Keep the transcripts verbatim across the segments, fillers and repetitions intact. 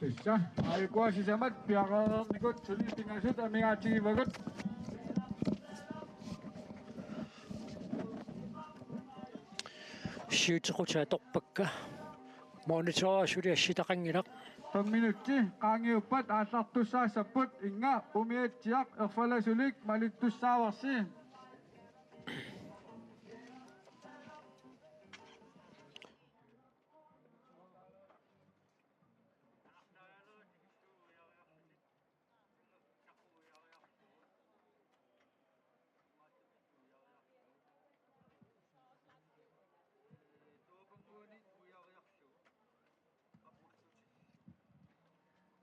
Tassa, aajuku sisamat piareernikut suli pingasut amigaatigivagut. Siutequtaat atorpakka. Monitor suli assitaqanngilaq. Fem minutsit qaangiuppat aallartussaassapput, Inga Umiatsiaq erfalasulik malittussaavarsi.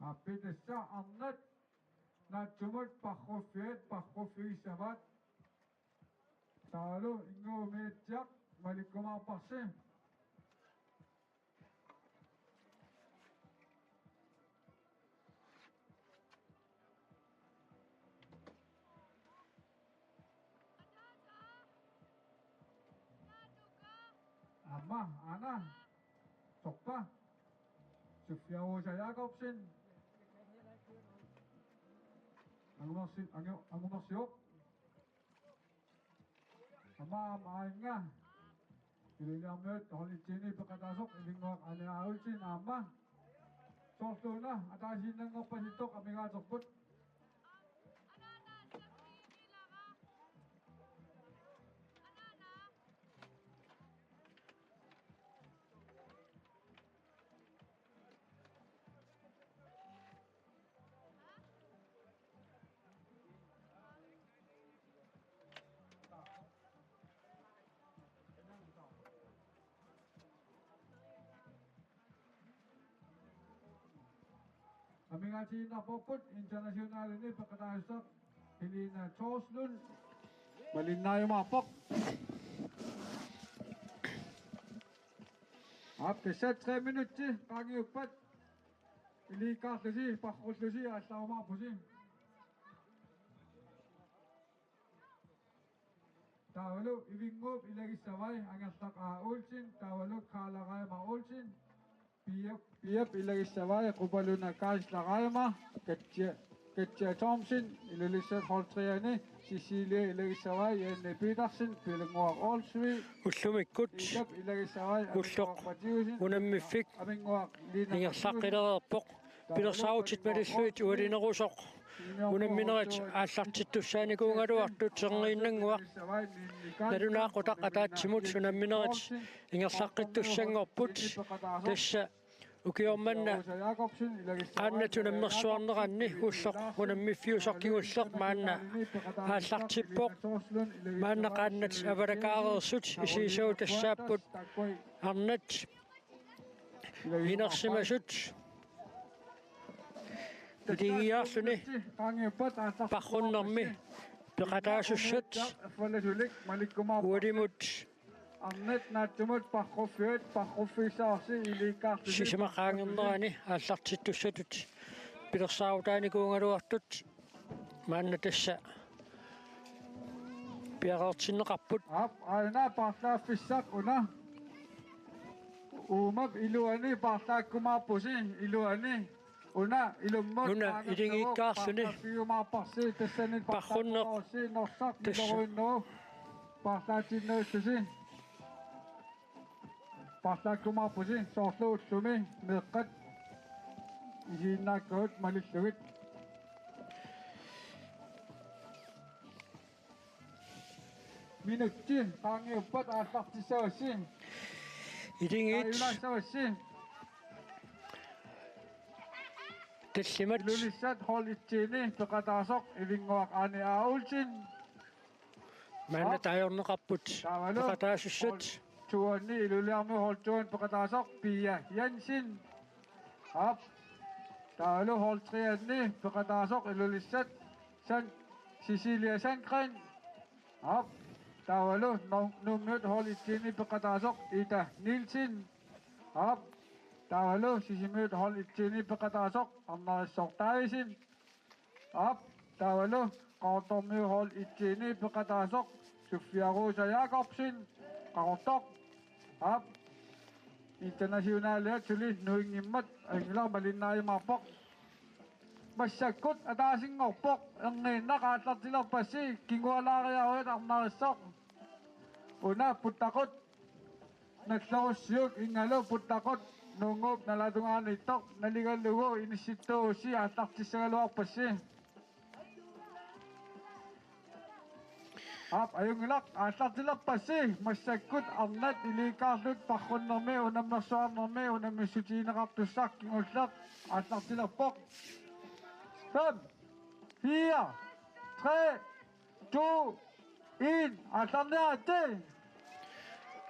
Aap, tassa arnat naatsumut parruffiat, parruffigissavaat. Taavalu Inga Umiatsiaq malikkumaarparsi. Aamma, aana. Sorpa. Sofia Rosa Jakobsen. Angumersi-, angu-, angumersivoq. Aamma, aamma, aajuna. Iluliarmiut hold et-iini peqataasoq Ivinnguaq Ane Aulsen aamma. Soorlu una ataasiinnanngorpasittoq amigaaterput. Amigaatigiinnarparput internationalini peqataasussaq Helena Torslund malinnaajumaarpoq. Aap, tassa tre minutsit qaangiuppat ilikkarlusi, parrullusi aallarumaarpusi. Taavalu Ivinnguup ilagissavai Angerlaq A. Olsen, taavalu Karla Reimer Olsen. Piap, Piap ilagissavai Qupaluna Kaisla Reimer, Katja, Katja Thomsen, Ilulissat hold tre-ani, Cecilia ilagissavai Janne Petersen, Pilunnguaq Olsvig. Ullumikkut Piap ilagissavai ulloq Aminguaq Mathiussen, unammiffik Aminguaq Lina ingerlaqqilereerpoq. Pilersaarutit malillugit ualinerusoq unamminerit aallartittussaanikuugaluartut, terniinnannguaq nalunaaqutaq ataatsimut unamminerit ingerlaqqittussanngorput. Tassa ukioq manna qaannat unammersuarneranni ulloq unammiffiusoq kingulleq maanna aallartippoq. Maanna qaannat avalakaareersut isigisagut tassaapput arnat inersimasut. Ilingiaarluni parrunnermi peqataasussat ualimut arnat naatsumut parruffiat, parruffigissavarsi ilikkarlusi. Sisamat qaangernerani aallartittussatut pilersaarutaanikuugaluartut maanna tassa piareertinneqarput. Aap, aajuna paarlaaffissaq una. Uumap iluani paarlaakkumaarpusi, iluani. Una ilummut una maanna ilingiikkaarluni paarlaaffigiumaarparsi, tassani parrunneq paarlaakkumaarparsi, Norsaq tassa nileruinnerup paarlaatiinnarlusi. Paarlaakkumaarpusi soorlu ullumi meeqqat isiginnaakkagut malillugit. Minutsit qaangiuppat aallartissavassi. Ilingiit. Aajunaassavassi. Tallimat. Ilulissat hold et-iini peqataasoq Ivinnguaq Ane A. Olsen. Maanna taajorneqarput. Taavalu peqataasussat. Hold to-anni, Ilulissat hold to-anni peqataasoq Pia Jensen. Aap. Taavalu hold tre-anni peqataasoq Ilulissat San-, Cecilia Sandgren. Aap. Taavalu Nuum-, Nuummiut hold et-iini peqataasoq Ida Nielsen. Aap. Taavalu Sisimiut hold et-iini peqataasoq Arnarissaq Davidsen. Aap, taavalu Qaqortormiut hold et-iini peqataasoq Sofia Rosa Jakobsen, Qaqortoq. Aap, Internationaliat suli nuinngimmat ajunngilaq malinnaajumaarpoq. Massakkut ataasinngorpoq, erniinnaq aallartilerpassi kingualaariaruit arnarisoq. Una puttaqut nallerussiuk ingalu puttaqut Nuunnguup nalaatungaaniittoq naligalugu inissittuusi aallartissagaluarpassi. Aap, ajunngilaq, aallartilerpassi massakkut arnat ilikkaarlutik parrunnermi unammersuarnermi unammissutigineqartussaq kingulleq aallartilerpoq. Fem, fire, tre, to, en, aallarniaraatsi.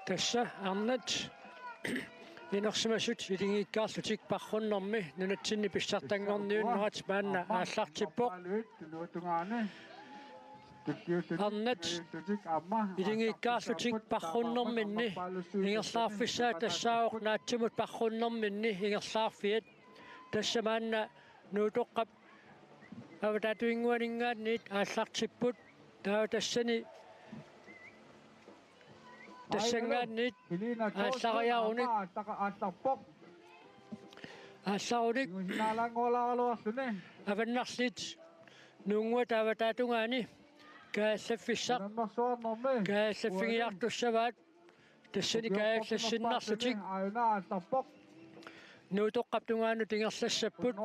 Tassa arnat inersimasut ilingiikkaarlutik parrunnermi nunatsinni pissartanngorniunnerat maanna aallartippoq. Arnat ilingiikkaarlutik parrunnerminni ingerlaarfissaat tassaavoq naatsimut parrunnerminni ingerlaarfiat. Tassa maanna Nuutoqqap avataatinnguaninngaanniit aallartipput. Taava tassani tassanngaanniit aallariarunik aallarpoq. Aallarunik avannarliit Nuunnguata avataatungaani kaajallaffissaq, kaajallaffigiartussavaat tassani kaajallassinnarlutik. Nuutoqqap tungaanut ingerlassapput.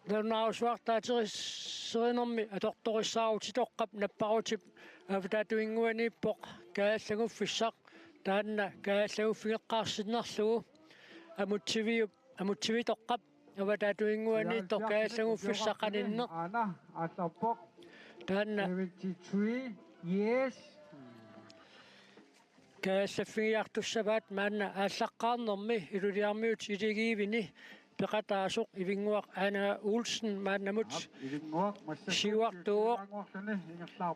Nalunaarusuaq taaterisserinermi atortorissaarutit Nuutoqqap napparutip avataatinnguaniippoq kaajallanguffissaq, taanna kaajallanguffigeqqaarsinnarlugu Amutsiviup, Amutsivitoqqap avataatinnguaniittoq kaajallanguffissaq qaninneq. Aana aallarpoq. Taanna seventy-three, yes. Kaajallaffigiartussavaat maanna aallaqqaarnermi Ilulissarmiut Iligiivini peqataasoq Ivinnguaq Aana Olsen maannamut siuartuuvoq.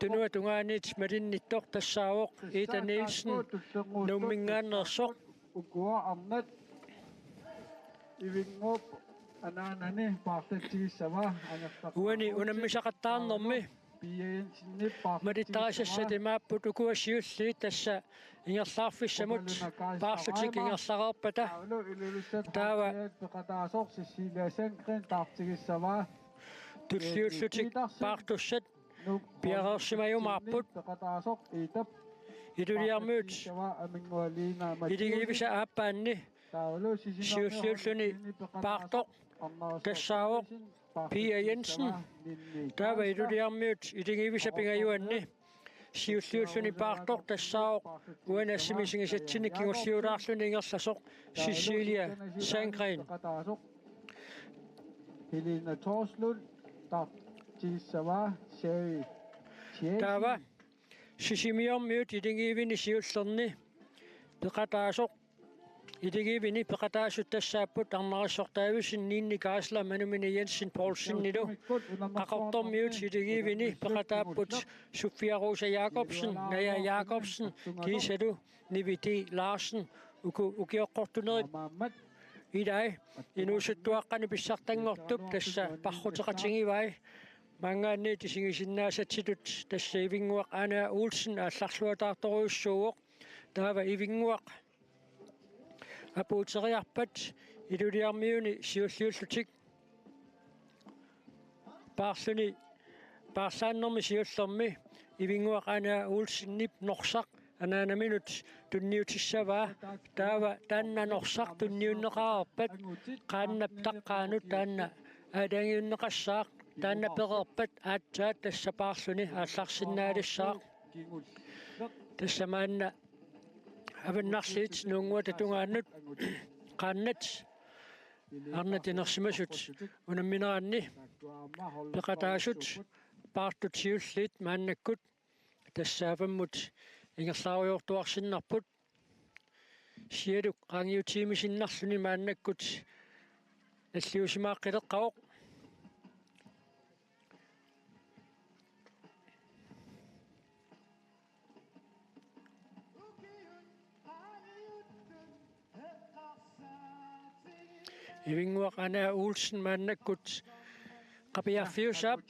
Tunua tungaaniit malinnittoq tassaavoq Ida Nielsen Nuumminngaanneersoq. Ukua arnat Ivinnguup anaanani paarlatsigissavaa angertaqaaq. Uani unammisaqattaarnermi malittarisassat imaapput ukua siulliit tassa ingerlaarfissamut paarlutik ingerlareerpata. Taava peqataasoq Cecilia Sandgreen taartigissavaa. Tulliullutik paartussat piareersimajumaarput. Ilulissarmiut Iligiivisa aappaanni siulliulluni paartoq tassaavoq Pia Jensen. Taava Ilulissarmiut Iligiivisa pingajuanni siulliulluni paartoq tassaavoq uani assimi isigisatsinni kingulliulaarluni ingerlasoq Cecilia Sandgreen. Helena Torslund taartigissavaa Sherry Chase. Taava Sisimiormiut Iligiivini siullerni peqataasoq, Iligiivini peqataasut tassaapput Arnarissaq Davidsen, Nini Geisler, Manu Mini Jensen Poulsenilu. Qaqortormiut Iligiivini peqataapput Sofia Rosa Jacobsen, Naja Jacobsen kiisalu Nivi D. Larsen. Uku ukioqqortunerit ilai inuusuttuaqqani pissartanngortup tassa parruteqatigivai. Maanngaanniit isigisinnaasatsinut tassa Ivinnguaq Aana Olsen aallarluataartorujussuuvoq. Taava Ivinnguaq apuuteriarpat Ilulissarmiuni siulliullutik paarluni paarlaannermi siullermi Ivinnguaq Aana Olsenip norsaq anaanaminut tunniutissavaa. Taava taanna norsaq tunniunneqareerpat qaannap taqqaanut taanna aalajangiunneqassaaq, taanna pereerpat aatsaat tassa paarluni aallarsinnaalissaaq. Tassa maanna avannarliit Nuunnguata tungaanut qaannat arnat inersimasut unammineranni peqataasut paartut siulliit maannakkut tassaavammut ingerlaarujoortuarsinnarput. Sialuk qaangiutiimisinnarluni maannakkut nalliussimaaqqileqqavoq. Ivinnguaq Aana Olsen maannakkut qapiarfiusaap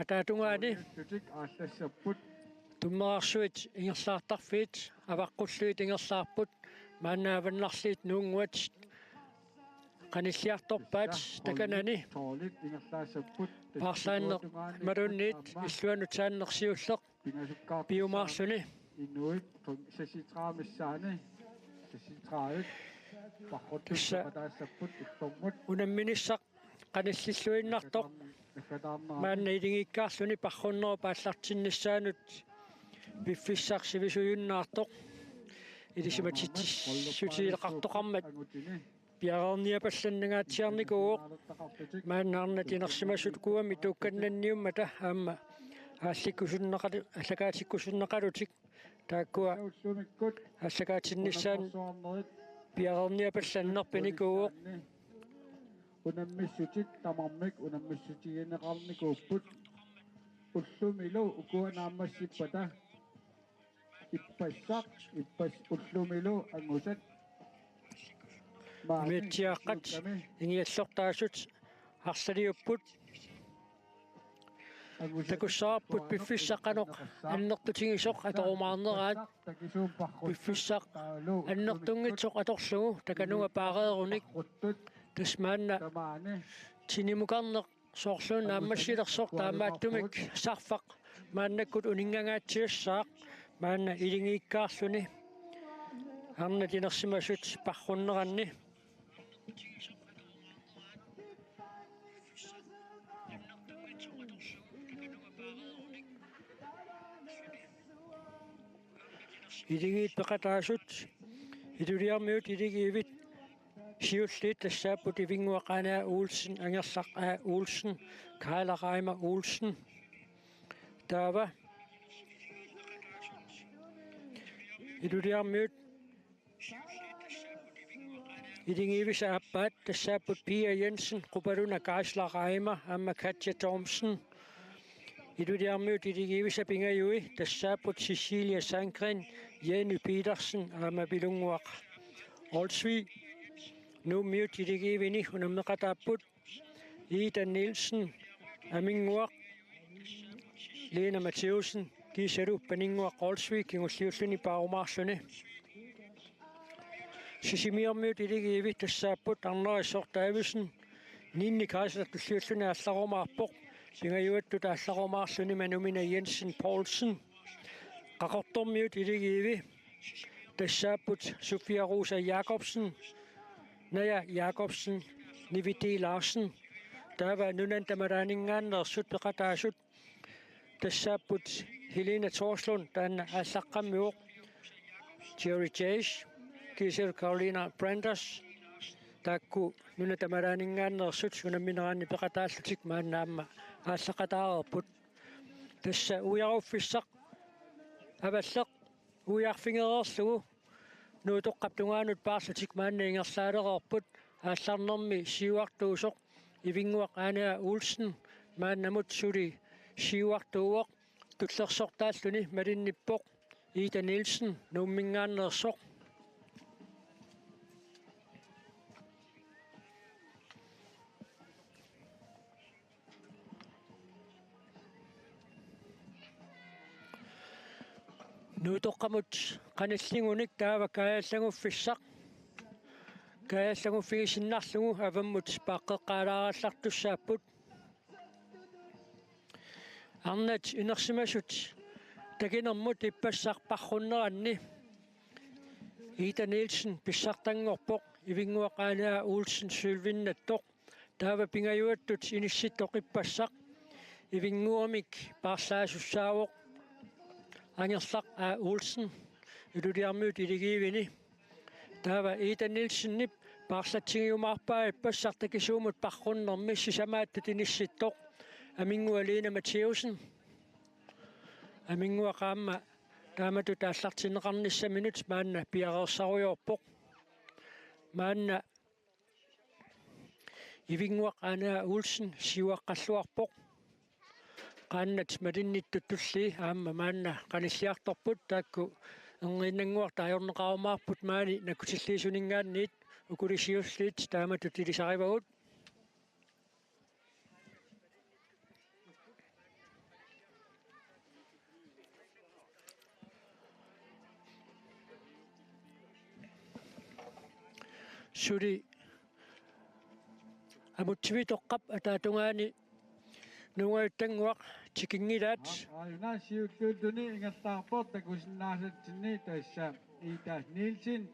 ataatungaani. Tummerarsuit ingerlaartarfiit avaqqullugit ingerlaarput. maanna avannarliit nuunnguat qanilliartorpaat takanani. Paarlaanneq imaluunniit illuanut saanneq siulleq piumaarluni. Inuit seksogtredive missaani, seksogtredive. Tassa unamminissaq qanillilluinnartoq maanna iligiikkaarluni parrunnerup aallartinnissaanut piffissaq sivisujunnaartoq ilisimatitsissutigileqartoqarmat piareerniapallannangaatsiarnikuuvoq. Maanna arnat inersimasut ukuami tuukkannanniummata aamma aallikkusunneqalu-, aallakaatikkusunneqalutik taakkua aallakaatinnissaat piareerniapallanneq pinikuuvoq. Unammissutit tamarmik unammissutigineqarnikuupput. Ullumilu ukua naammassippata. Ippassaq, ippas-, ullumilu angusat. Umiatsiaaqqat ingiallortaasut arlaliupput. Takussavarput piffissaq qanoq annertutigisoq atorumaarneraat. Piffissaq annertunngitsoq atorlugu takanunga paareerunik. Tassa maanna tinimukarneq soorluuna naammassilersoq, taamaattumik sarfaq maannakkut uninngangaatsiassaaq maanna iligiikkaarluni arnat inersimasut parrunneranni. Iligiit peqataasut, Ilulissarmiut iligiivit siulliit tassaapput Ivinnguaq Aane A. Olsen, Angerlaq A. Olsen, Kaila Reimer Olsen. Taava Ilulissarmiut iligiivisa aappaat tassaapput Pia Jensen, Qupaluna Kaisla Reimer aamma Katja Thomsen. Ilulissarmiut iligiivisa pingajui tassaapput Cecilia Sandgreen, Jenny Petersen aamma Pilunnguaq Olsvig. Nuummiut iligiivini unammeqataapput Ida Nielsen Aminnguaq, Lena Mathæussen kiisalu Paninnguaq Olsvig kingulliulluni paarumaarluni. Sisimiormiut iligiivit tassaapput Arnarissor Davidsen, Ninni Kaisla tulliulluni aallarumaarpoq, pingajuattut aallarumaarluni Manumina Jensen Poulsen. Qaqortormiut iligiivi tassaapput Sofia Rosa Jacobsen, Naja Jacobsen, Nivi D. Larsen. Taava nunani tamalaaninngaanneersut peqataasut tassaapput Helena Thorslund, taanna aallaqqammivoq, Jerry Chase kiisalu Karolina Brandes. Taakku nunani tamalaaninngaanneersut unamminerani peqataallutik maanna aamma aallaqqataareerput. Tassa uiaruffissaq avalleq uiarfigereerlugu Nuutoqqap tungaanut paarlutik maanna ingerlaalereerput. Aallarnermi siuartuusoq Ivinnguaq Aane A. Olsen maannamut suli siuartuuvoq, tullersortaalluni malinnippoq Ida Nielsen Nuumminngaanneersoq. Nuutoqqamut qanilligunik taava kaajallanguffissaq. Kaajallanguffigisinnarlugu avammut paaqqeqqaalaarallartussaapput. Arnat inersimasut takinermut ippassaq parrunneranni Ida Nielsen pissartanngorpoq, Ivinnguaq Aane A. Olsen sølvinnattoq. Taava pingajuattut inissittoq ippassaq Ivinnguamik paarlaasussaavoq Angerlaq A. Olsen Ilulissarmiut iligiivini. Taava Ida Nielsenip paarlatsigiumaarpaa ippassaq takisuumut parrunnermi, sisamaattut inissittoq Aminnguaq Lena Mathæussen. Aminnguaq aamma taamatut aallartinneqarnissaminut maanna piareersarujoorpoq. Maanna Ivinnguaq Aane A. Olsen siuaqqalluarpoq. Qaannat malinnittut tullii aamma maanna qanilliartorput, taakku erniinnannguartut ajorneqarumaarput maani nakkutilliisuninngaanniit. Ukuli siulliit taamatut ilisarivagut. Suli amutsivitoqqap ataatungaani nuungajuttannguaq tikinngilaat. Aajuna siulliulluni ingerlaarpoq takusinnaasatsinni tassa Ida Nielsen.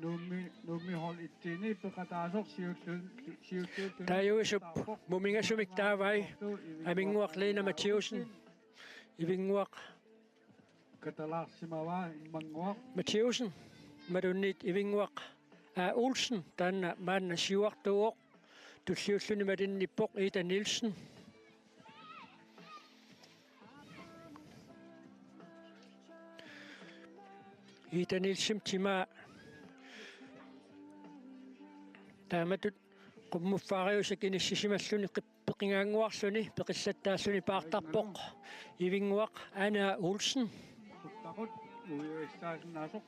Nuummi, Nuummi hold et-ini peqataasoq siulliu-, siulliulluni Taajuisup ingerlaarpoq. Mumingasumik taavai Aminnguaq Lena Mathiussen, Ivinnguaq Katalaarsimavaa Immannguaq Mathiussen, imaluunniit Ivinnguaq A. Olsen, taanna maanna siuartuuvoq, tulliulluni malinnippoq Ida Nielsen. Ida Nielsen timaa taamatut qummuffaariusak inissisimalluni qip-, peqingaannguarluni, peqillattaalluni paartarpoq Ivinnguaq Ane A. Olsen. Puttaqut uiuissaasinnaasut.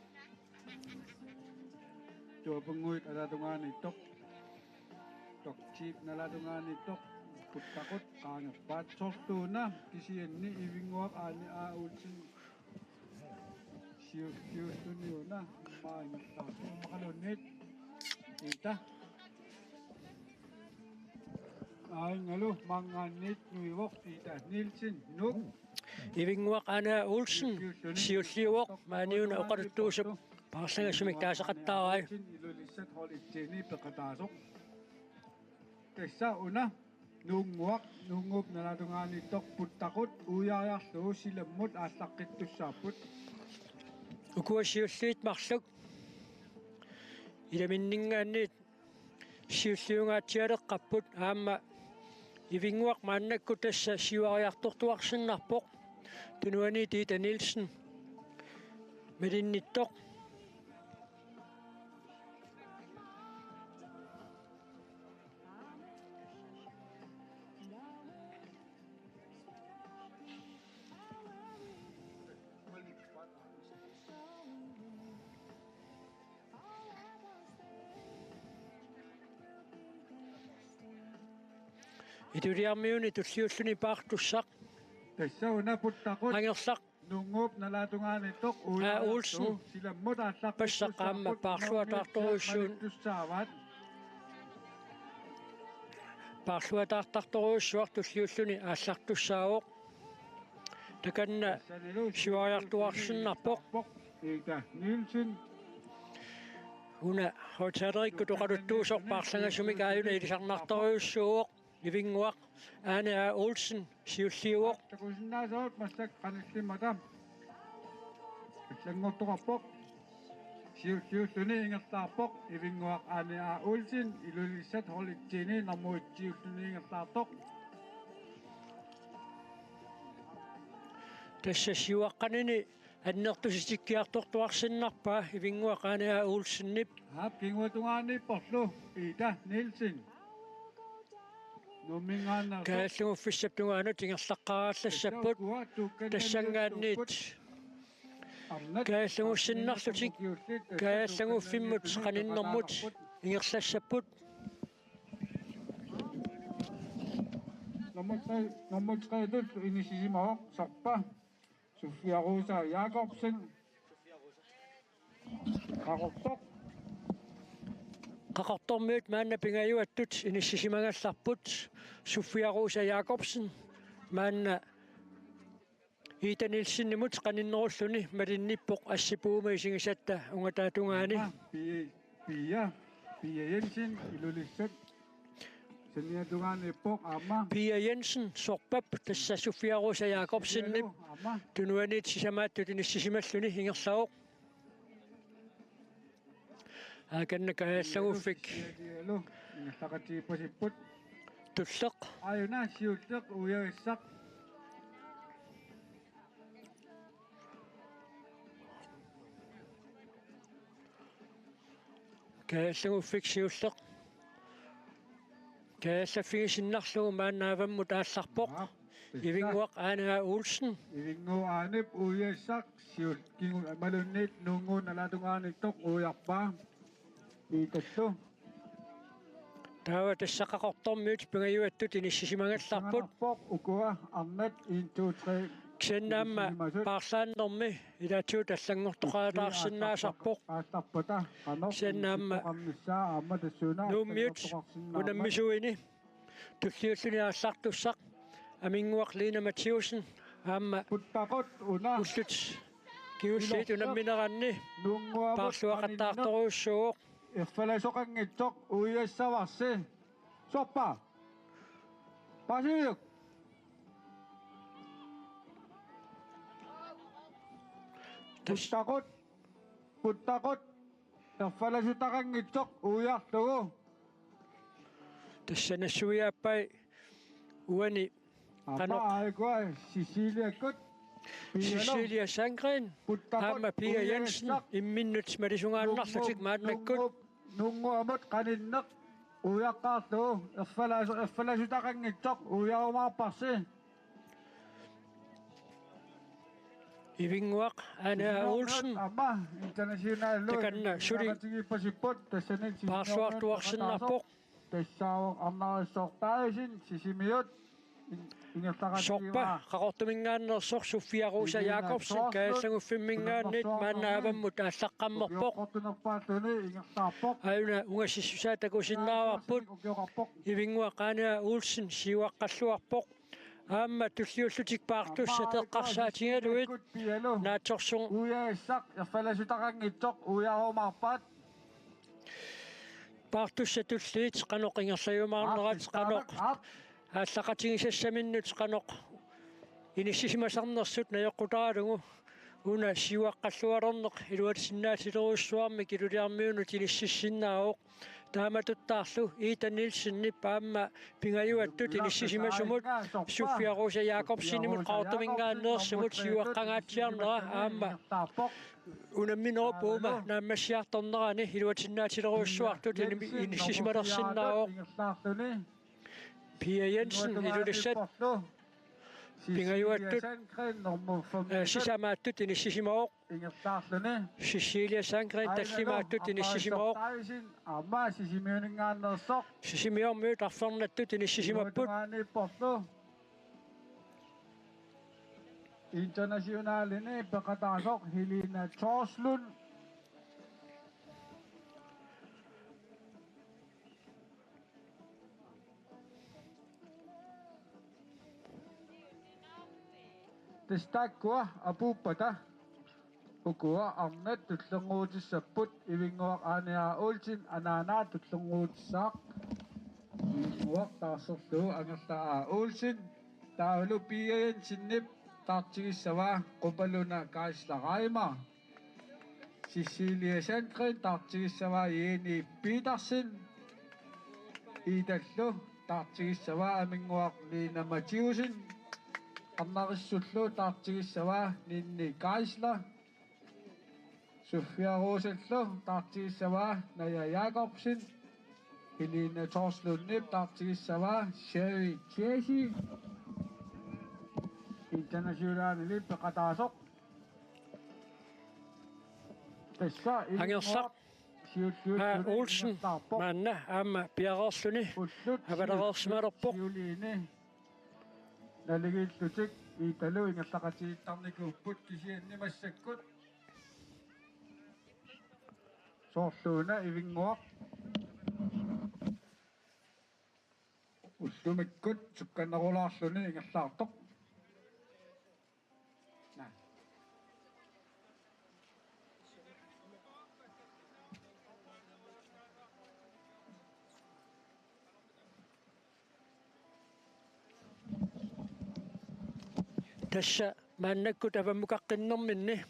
Tuapunnguit ataatungaaniittoq. Toqtiip nalaatungaaniittoq. Puttaqut qaangerpaat sortuuna kisianni Ivinnguaq Ane A. Olsen. Siu-, siulluniuna maanna taarsummaqaluunniit. Ida. Aajungalu maanngaanniit nuivoq Ida Nielsen, Nuuk. Ivinnguaq Ane A. Olsen siulliuvoq, maaniuna oqaluttuusup paarlangasumik taasaqattaarai. Ilulissat hold et-ini peqataasoq. Tassa una Nuunnguaq, Nuunnguup nalaatungaaniittoq Puttaqut uiariarlugu silammut aallaqqittussaapput. Ukua siulliit marluk ilaminninngaanniit siulliungaatsialeqqapput aamma Ivinnguaq maannakkut tassa siuariartortuarsinnarpoq, tunuaniit Ida Nielsen malinnittoq. Ituliarmiuni tulliulluni paartussaq. Tassa una Puttaqut. Angerlaq. Nuunnguup nalaatungaaniittoq A. Olsen. Uiariarlugu silammut aallaqqittussaapput. Passaq aamma paarluataartorujussuaq. Malittussaavaat. Paarluataartartorujussuaq tulliulluni aallartussaavoq. Takanna siuariartuarsinnarpoq. Ida Nielsen. Una højttalerikkut oqaluttuusoq paarlangasumik aajuna ilisarnartorujussuuvoq. Ivinnguaq Ane A. Olsen siulliuvoq. Takusinnaasavut massakkut qanillimmata. Allanngortoqarpoq. Siulliulluni ingerlaarpoq Ivinnguaq Ane A. Olsen, Ilulissat hold et-ini normu et-iulluni ingerlaartoq. Tassa siuaqqanini annertusitikkiartortuarsinnarpaa Ivinnguaq Ane A. Olsenip. Aap, kinguatungaaniipporlu Ida Nielsen. Nuumminngaanneersoq. Kaajallanguffissap tungaanut ingerlaqqaarallassapput. Tassanngaanniit kaajallangussinnarlutik kaajallanguffimmut qaninnermut ingerlassapput. Nummer tre, nummer tre-tut inissisimavoq, sorpa. Sofia Rosa Jakobsen. Qaqortoq. Qaqortormiut maanna pingajuattut inissisimagallarput. Sofia Rosa Jakobsen maanna Ida Nielsenimut qaninnerulluni malinnippoq assip uuma isigisatta ungataatungaani. Aamma Pia, Pia, Pia Jensen, Ilulissat. Saniatungaaniippoq aamma. Pia Jensen, sorpap, tassa Sofia Rosa Jakobsenip. Aamma. Tunuaniit sisamaattut inissisimalluni ingerlavoq. Aakanna kaajallanguffik. Sialu, ingerlaqatigiippasipput. Tulleq. Aajuna siulleq uiarissaq. Kaajallanguffik siulleq. Kaajallaffigisinnarlugu maanna avammut aallarpoq. Aap, tassa. Ivinnguaq Ane A. Olsen. Ivinnguup Anep uiarissaq siul-, kingu-, imaluunniit Nuunnguup nalaatungaaniittoq uiarpaa. Iitallu. Taava tassa Qaqortormiut pingajuattut inissisimagallarput. Tamanarpoq ukua arnat en, to, tre. Kisianni aamma paarlaannermi ilaatigut allanngortoqaataarsinnaasarpoq. Kisianni aamma Nuummiut unammisuini tulliulluni aallartussaq Aminnguaq Lina Mathiussen aamma ullut kingulliit unammineranni paarluaqattaartorujussuuvoq. Erfalasoqanngitsoq uiassavarsi. Sorpa. Paasiviuk. Puttaqut. Puttaqut. Erfalasutaqanngitsoq uiarlugu. Tassa nassuiaappai uani qanoq. Aamma aajuku Ceciliakkut. Cecilia Sandgreen aamma Pia Jensen imminnut malisungaannarlutik maannakkut. Nuunnguamut qaninneq uiaqqaarlugu erfalasu-, erfalasutaqanngitsoq uiarumaarparsi. Ivinnguaq Ane A. Olsen. Aamma internationalilu takanna suli paarsuartuarsinnarpoq. Tassaavoq Arnarissooq Davidsen, Sisimiut. Sorpa Qaqortumingaanneersoq Sofia Rosa Jakobsen Kajallaguffimmingaanniit maanna avammut aallaqqammerpoq. Aajuna ungasissusaa takusinnaavarput. Ivinnguaq Ane A. Olsen siuaqqalluarpoq. Aamma tulliullutik paartussat eqqarsaatigalugit naatsorsugut. Uiassaq erfalasutaqanngitsoq uiarumaarpaat. Paartussat tulliit qanoq ingerlajumaarnerat, qanoq aallaqatigisassaminnut, qanoq inissisimasarnersut najoqqutaralugu una siuaqqalluarneq iluatsinnaatilerujussuarmik Ilulissarmiunut inississinnaavoq. Taamatuttaarlu Ida Nielsenip aamma pingajuattut inissisimasumut Sofia Rosa Jakobsenimut Qaqortumingaanneersumut siuaqqangaatsiarnera aamma unamminerup uuma naammassiartornerani iluatsinnaatilerujussuartut ini-, inissisimalersinnaavoq. Pia Jensen Ilulissat pingajuattut, eh, sisamaattut inissisimavoq. Ingerlaarluni. Cecilia Sandgreen tallimaattut inissisimavoq. Aamma Sisimiuningaanneersoq. Sisimiormiut arfernattut inissisimapput. Iluatungaaniipporlu. Internationalini peqataasoq Helena Torslund. Tassa taakkua apuuppata ukua arnat tullinnguutissapput. Ivinnguaq Ane A. Olsen anaanaa tullinnguutissaaq. Ivinnguaq taarserlugu Angerla A. Olsen. Taavalu Pia Jensenip taartigissavaa Qupaluna Kaisla Reimer. Cecilia Sandgreen taartigissavaa Jenny Petersen. Idallu taartigissavaa Aminnguaq Lina Mathiussen. Arnarissullu taartigissavaa Ninni Geisler. Sofia Rosallu taartigissavaa Naja Jakobsen. Helena Torslundip taartigissavaa Sherry Jesse. Internationalili peqataasoq. Tassa Angersaq Ivinnguaq siulliulluni Olsen ingerlaarpoq. Maanna aamma piareerluni avalereersimalerpoq. Siuliini naligiillutik Idalu ingerlaqatigiittarnikuupput kisianni massakkut soorluuna Ivinnguaq ullumikkut sukkannerulaarluni ingerlaartoq. Tassa maannakkut avammukaqqinnerminni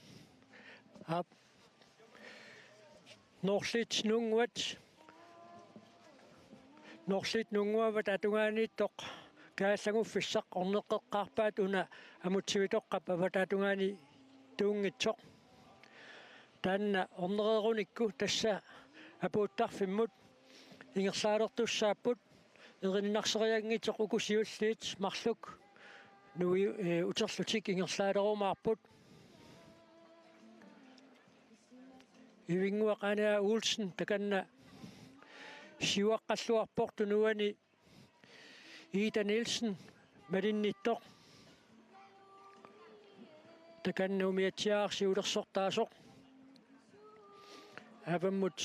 aap Noorliit Nuunnguat, Noorliit Nuunnguatta tungaaniittoq kaallaguffissaq orneqqeqqaarpaat una Amutsivitoqqap avataa tungaani tuunngitsoq. Taanna ornereerunikku tassa apuuttarfimmut ingerlaalertussaapput erinarsereeranngitsoq uku siulliit marluk nui-, eh, uterlutik ingerlaalerumaarput. Ivinnguaq Ane A. Olsen takanna siuaqqalluarpoq tunuani Ida Nielsen malinnittoq. Takanna umiatsiaaraq siulersortaasoq avammut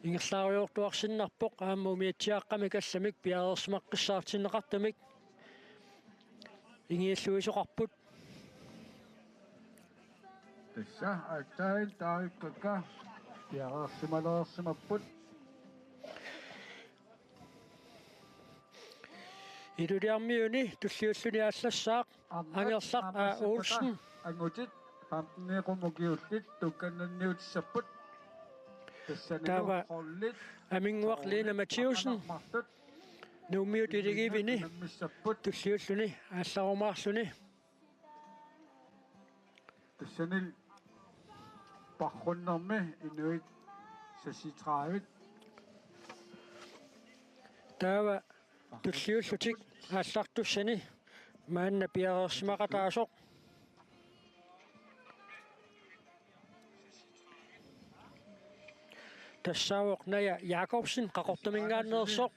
ingerlaarujoortuarsinnarpoq, aamma umiatsiaaqqamik allamik piareersimaqqissaartinneqartumik ingialluisoqarput. Tassa aatsaat taarikkakka piareersimalereersimapput. Ilulissarmiuni tulliulluni aallassaaq Angerlaq A. Olsen. Angutit femten-iummut ukiullit tuukkannanniutissapput. Tassanilu taava hollit Aminguaq Lena Mathiussen. Martut. Nuummiut Iligiivini unammissapput. Tulliulluni aallarumaarluni. Tassanilu paarrunnermi inuit seksogtredive. Taava tulliullutik aallartussani maanna piareersimaqataasoq. Tassaavoq Naja Jakobsen Qaqortumingaanneersoq,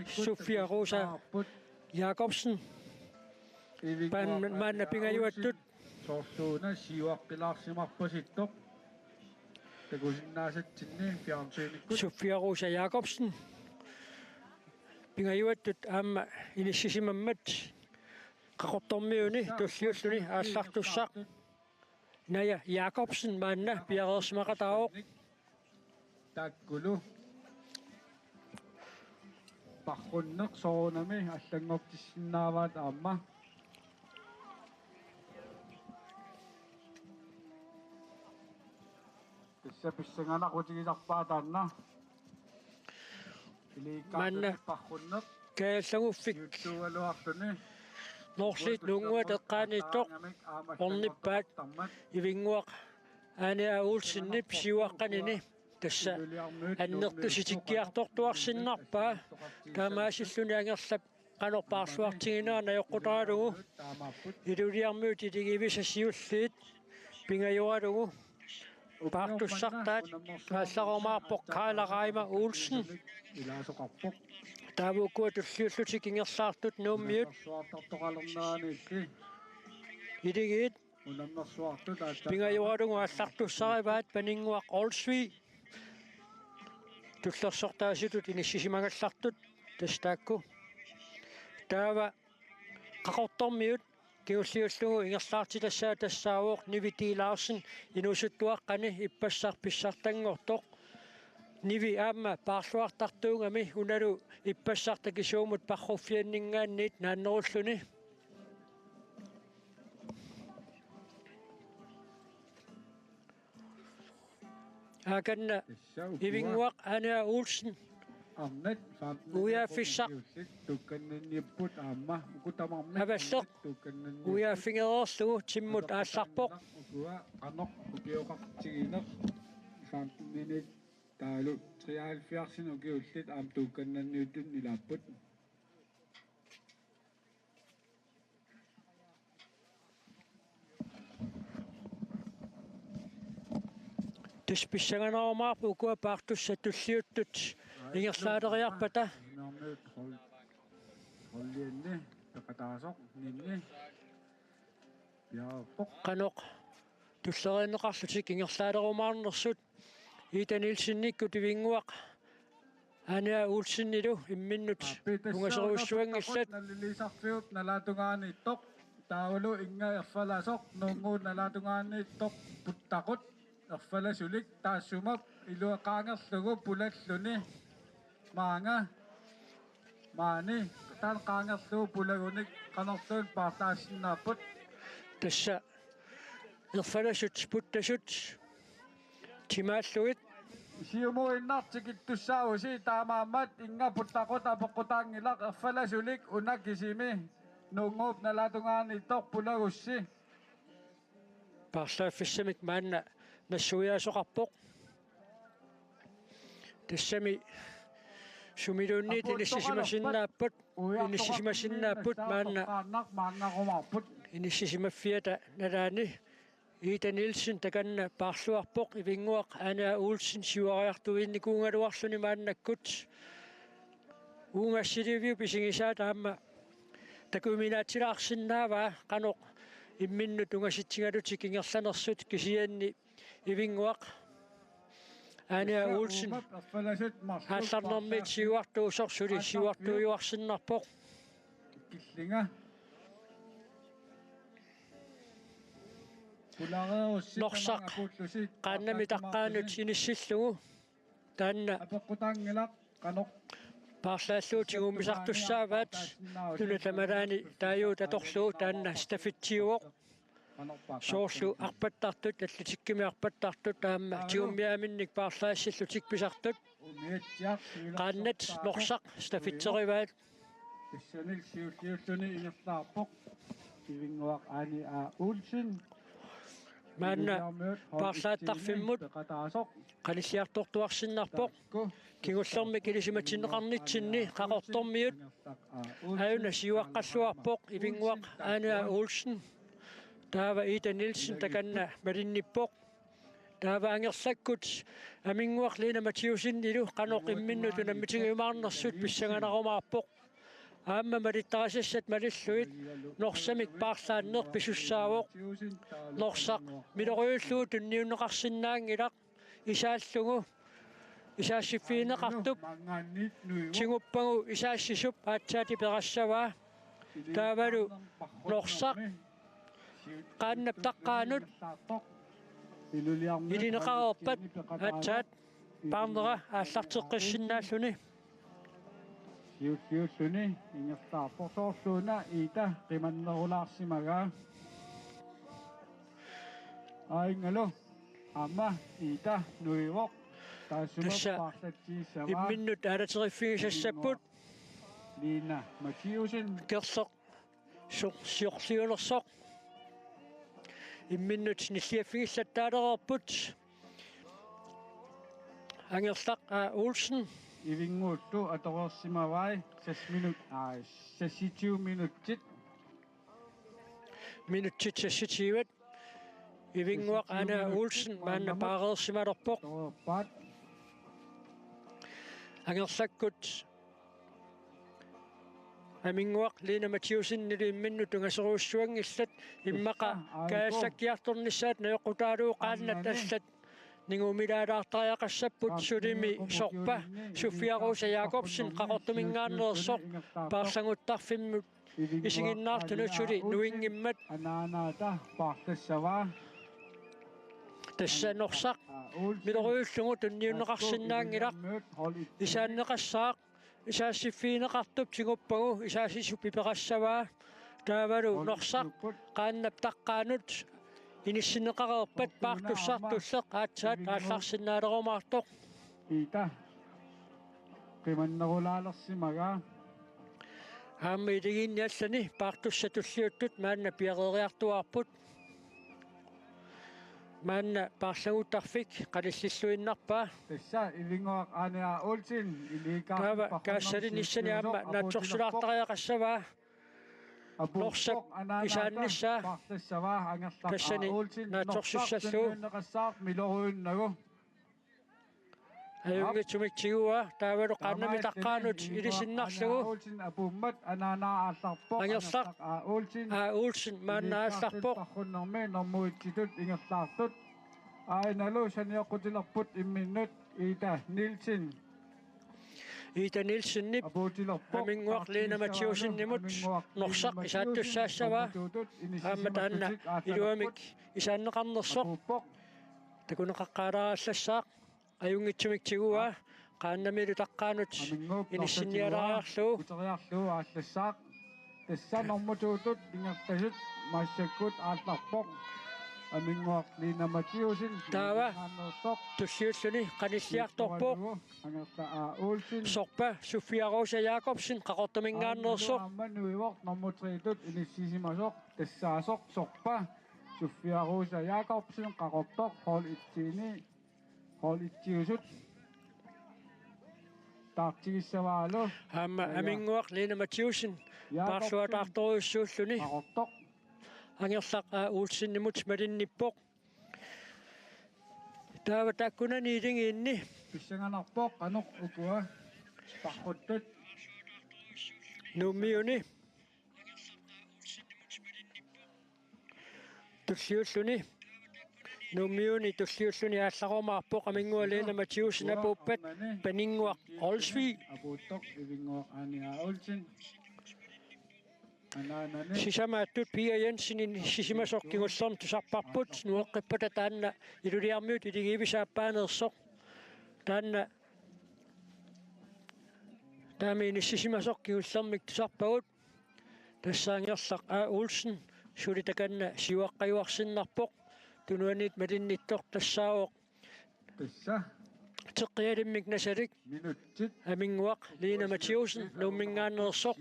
Sofia Rosa Jakobsen. Paan-, maanna pingajuattut. Soorsuuna siuaqqilaarsimarpasittoq. Takusinnaasatsinni fjernsynikkut. Sofia Rosa Jakobsen. Pingajuattut aamma inissisimammat Qaqortormiuni tulliulluni aallartussaq Naja Jakobsen maanna piareersimaqataavoq. Taakkulu paarrunneq soorunami allanngortissinnaavaat aamma. Tassa pissanganaqutigisarpaa taanna. Maanna paarrunneq Kaajallaguffik siuttuugaluarluni. Norsliit Nuunnguat eqqaaniittoq ornippaat Ivinnguaq Ane A. Olsenip siuaqqanini. Tassa annertusitikkiartortuarsinnarpaa, taamaasilluni Angerlap qanoq paarluartiginera najoqqutaralugu. Ilulissarmiut Iligiivisa siulliit pingajualugu paartussartaat aallarumaarpoq Karla Reimer Olsen. Taava ukua tulliullutik ingerlaartut Nuummiut Iligiit pingajualugu aallartussarivaat Paninnguaq Olsvig. Tullersortaasutut inissisimagallartut tassa taakku. Taava Qaqortormiut kingulliullugu ingerlaartitassaat tassaavoq Nivi D. Larsen inuusuttuaqqani ippassaq pissartanngortoq. Nivi aamma paarluartartuugami unalu ippassaq takisuumut paarruffianninngaanniit naannerulluni. Aakanna Ivinnguaq Ane A. Olsen ujaaffissaq avalleq ujaaffigereerlugu timmut aallarpoq. Ukua qanoq ukioqartigineq femten-init taavalu treoghalvfjerdsinik ukiullit aamma tuukkannanniuttut ilaapput. Tassa pissanganarumaarpoq ukua paartussat tulliuttut ingerlaaleriarpata. Hollianni peqataasoq ninni. Piareerpoq. Qanoq tulleriinneqarlutik ingerlaalerumaarnersut. Ida Nielsenikkut Ivinnguaq Ane A. Olsenilu imminnut ungaserujussuanngillat. Naliliisarfiup nalaatungaaniittoq. Taavalu innga erfalasoq Nuunnguup nalaatungaaniittoq puttaqut erfalasulik taassuma iluaqaangerlugu pulalluni. Maanga maani taanna qaangerlugu pulagunik qanorluunniit paarlaassinnaapput. Tassa erfalasut puttasut timaallugit. Siumuinnaq tikittussaavusi, taamaammat innga puttaqut apeqqutaanngilaq, erfalasulik una kisimi Nuunnguup nalaatungaaniittoq pulagussi. Paarlaaffissamik maanna nassuiaasoqarpoq. Tassami sumiluunniit inissisimasinnaappat, inissisimasinnaappat maanna inissisimaffiata nalaani. Ida Nielsen takanna paarluarpoq, Ivinnguaq Ane A. Olsen siuariartuinnikuugaluarluni maannakkut. Uunga assiliiviup isigisaa taama takuminaatsilaasinnaavaa qanoq imminnut ungasitsigalutik ingerlanersut, kisianni Ivinnguaq Aani A. Olsen aallarnermiit siuartuusoq suli siuartuujuarsinnarpoq. Norsaq qaannamit taqqaanut inissillugu taanna paarlaallugu tigummisartussaavaat. Nuna tamalaani taajuut atorlugu taanna stafetsiuvoq. Soorlu arpattartut, atletikkimi arpattartut aamma tigummiaaminnik paarlaassillutik pisartut. Qaannat Norsaq stafetserivaat. Tassani siulliulluni ingerlaarpoq Ivinnguaq Aani A. Olsen. Maanna paarlaattarfimmut qanilliartortuarsinnarpoq. Kingullermik ilisimatinneqarnitsinni Qaqortormiut aajuna siuaqqalluarpoq Ivinnguaq Aani A. Olsen. Taava Ida Nielsen takanna malinnippoq. Taava Angerlakkut Aminnguaq Lina Mathiussenilu qanoq imminnut unammitigiumaarnersut pissanganarumaarpoq. Aamma malittarisassat malillugit Norsamik paarlaanneq pisussaavoq. Norsaq miloriullugu tunniunneqarsinnaanngilaq, isaallugu isaassiffigineqartup tiguppagu isaassisup aatsaat iperassavaa. Taavalu Norsaq qaannap taqqaanut ilineqareerpat aatsaat paarnera aallarteqqissinnaalluni. Siulliulluni ingerlaarpoq, soorluuna Ida qimannerulaarsimagaa. Aajungalu aamma Ida nuivoq. Taassuma tassa paarlatsigissavaa imminnut aalateriffigisassapput. Lina Mathiussen. Kerleq su-, siorliulersoq. Imminnut nilliaffigillattaalereerput. Angerlaq A. Olsen. Ivinnguullu atoreersimavai seks minut, aa, seksogtyve minutsit. Minutsit seksogtyve. Ivinnguaq Aani A. Olsen maanna paareersimalerpoq. Angerlakkut Aminnguaq Lina Mathiussenilu imminnut ungasorujussuanngillat, immaqa kaajallakkiartornissaat najoqqutaalugu qaannat allat ningumilaalaartariaqassapput. Sulimi Sorpa Sofia Rosa Jakobsen Qaqortumingaanneersoq paarlaguttarfimmut isiginnaartunut suli nuinngimmat. Anaanaata paartassavaa. Tassa Norsaq miloriullugu tunniunneqarsinnaanngilaq, isaanneqassaaq, isaassiffigineqartup tiguppagu isaassisup iperassavaa. Taavalu Norsaq qaannap taqqaanut inissinneqareerpat paartussaq tulleq aatsaat aallarsinnaalerumaartoq. Ida qimannerulaalersimagaa. Aamma iligiinni allani paartussat tulliuttut maanna piareeriartuaarput. Maanna paarlaguttarfik qanillilluinnarpaa. Tassa Ivinnguaq Aani A. Olsen iliuuseqarpoq. Taava kaassalinissani aamma naatsorsulaartariaqassavaa. Norsap isaannissaa. Tassani naatsorsussallugu. Ajunngitsumik tiguaa, taavalu qaannamit taqqaanut ilisinnarlugu. Angerlaq A. Olsen maanna aallarpoq. Aajungalu sanioqqutilerput imminnut Ida Nielsen. Ida Nielsenip Aminnguaq Lina Mathiussenimut Norsaq isaattussaassavaa. Aamma taanna iluamik isaanneqarnersoq takuneqaqqaalaarallassaaq. Ajunngitsumik tiguaa, qaannamilu taqqaanut inissinnialaariarlugu. Tassa normu to-tut ingerlasut massakkut aallarpoq. Aminnguaq Lina Mathiussen. Taava tulliulluni qanilliartorpoq. Angerlaq A. Olsen. Sorpa Sofia Rosa Jakobsen Qaqortumingaanneersoq. Aamma nuivoq normu tre-tut inissisimasoq, tassaasoq Sorpa Sofia Rosa Jakobsen Qaqortoq, hold et-iini. Hold et-iusut taartigissavaalu. Aamma Aminnguaq Lina Mathiussen paarluataartorujussuulluni Qaqortoq Angerlaq A. Olsenimut malinnippoq. Taava taakkunani iligiinni pissanganarpoq qanoq ukua paarruttut. Nuummiuni. Tulliulluni. Nuummiuni tulliulluni aallarumaarpoq Aminnguaq Lena Mathiussen apuuppat Paninnguaq Olsvig. Apuuttoq Ivinnguaq Anja Olsen. Anaanani. Sisamaattut Pia Jensen inissisimasoq kingullermik tusarparput, nueqqippata taanna Ilulissarmiut iligiivisa aappaaneersoq. Taanna taama inissisimasoq kingullermik tusarpagut. Tassa Angerlaq A. Olsen suli takanna siuaqqajuarsinnarpoq. Tunuaniit malinnittoq tassaavoq. Tassa. Teqqialimmik Nasalik. Minutsit. Aminnguaq Lena Mathiussen Nuumminngaanneersoq.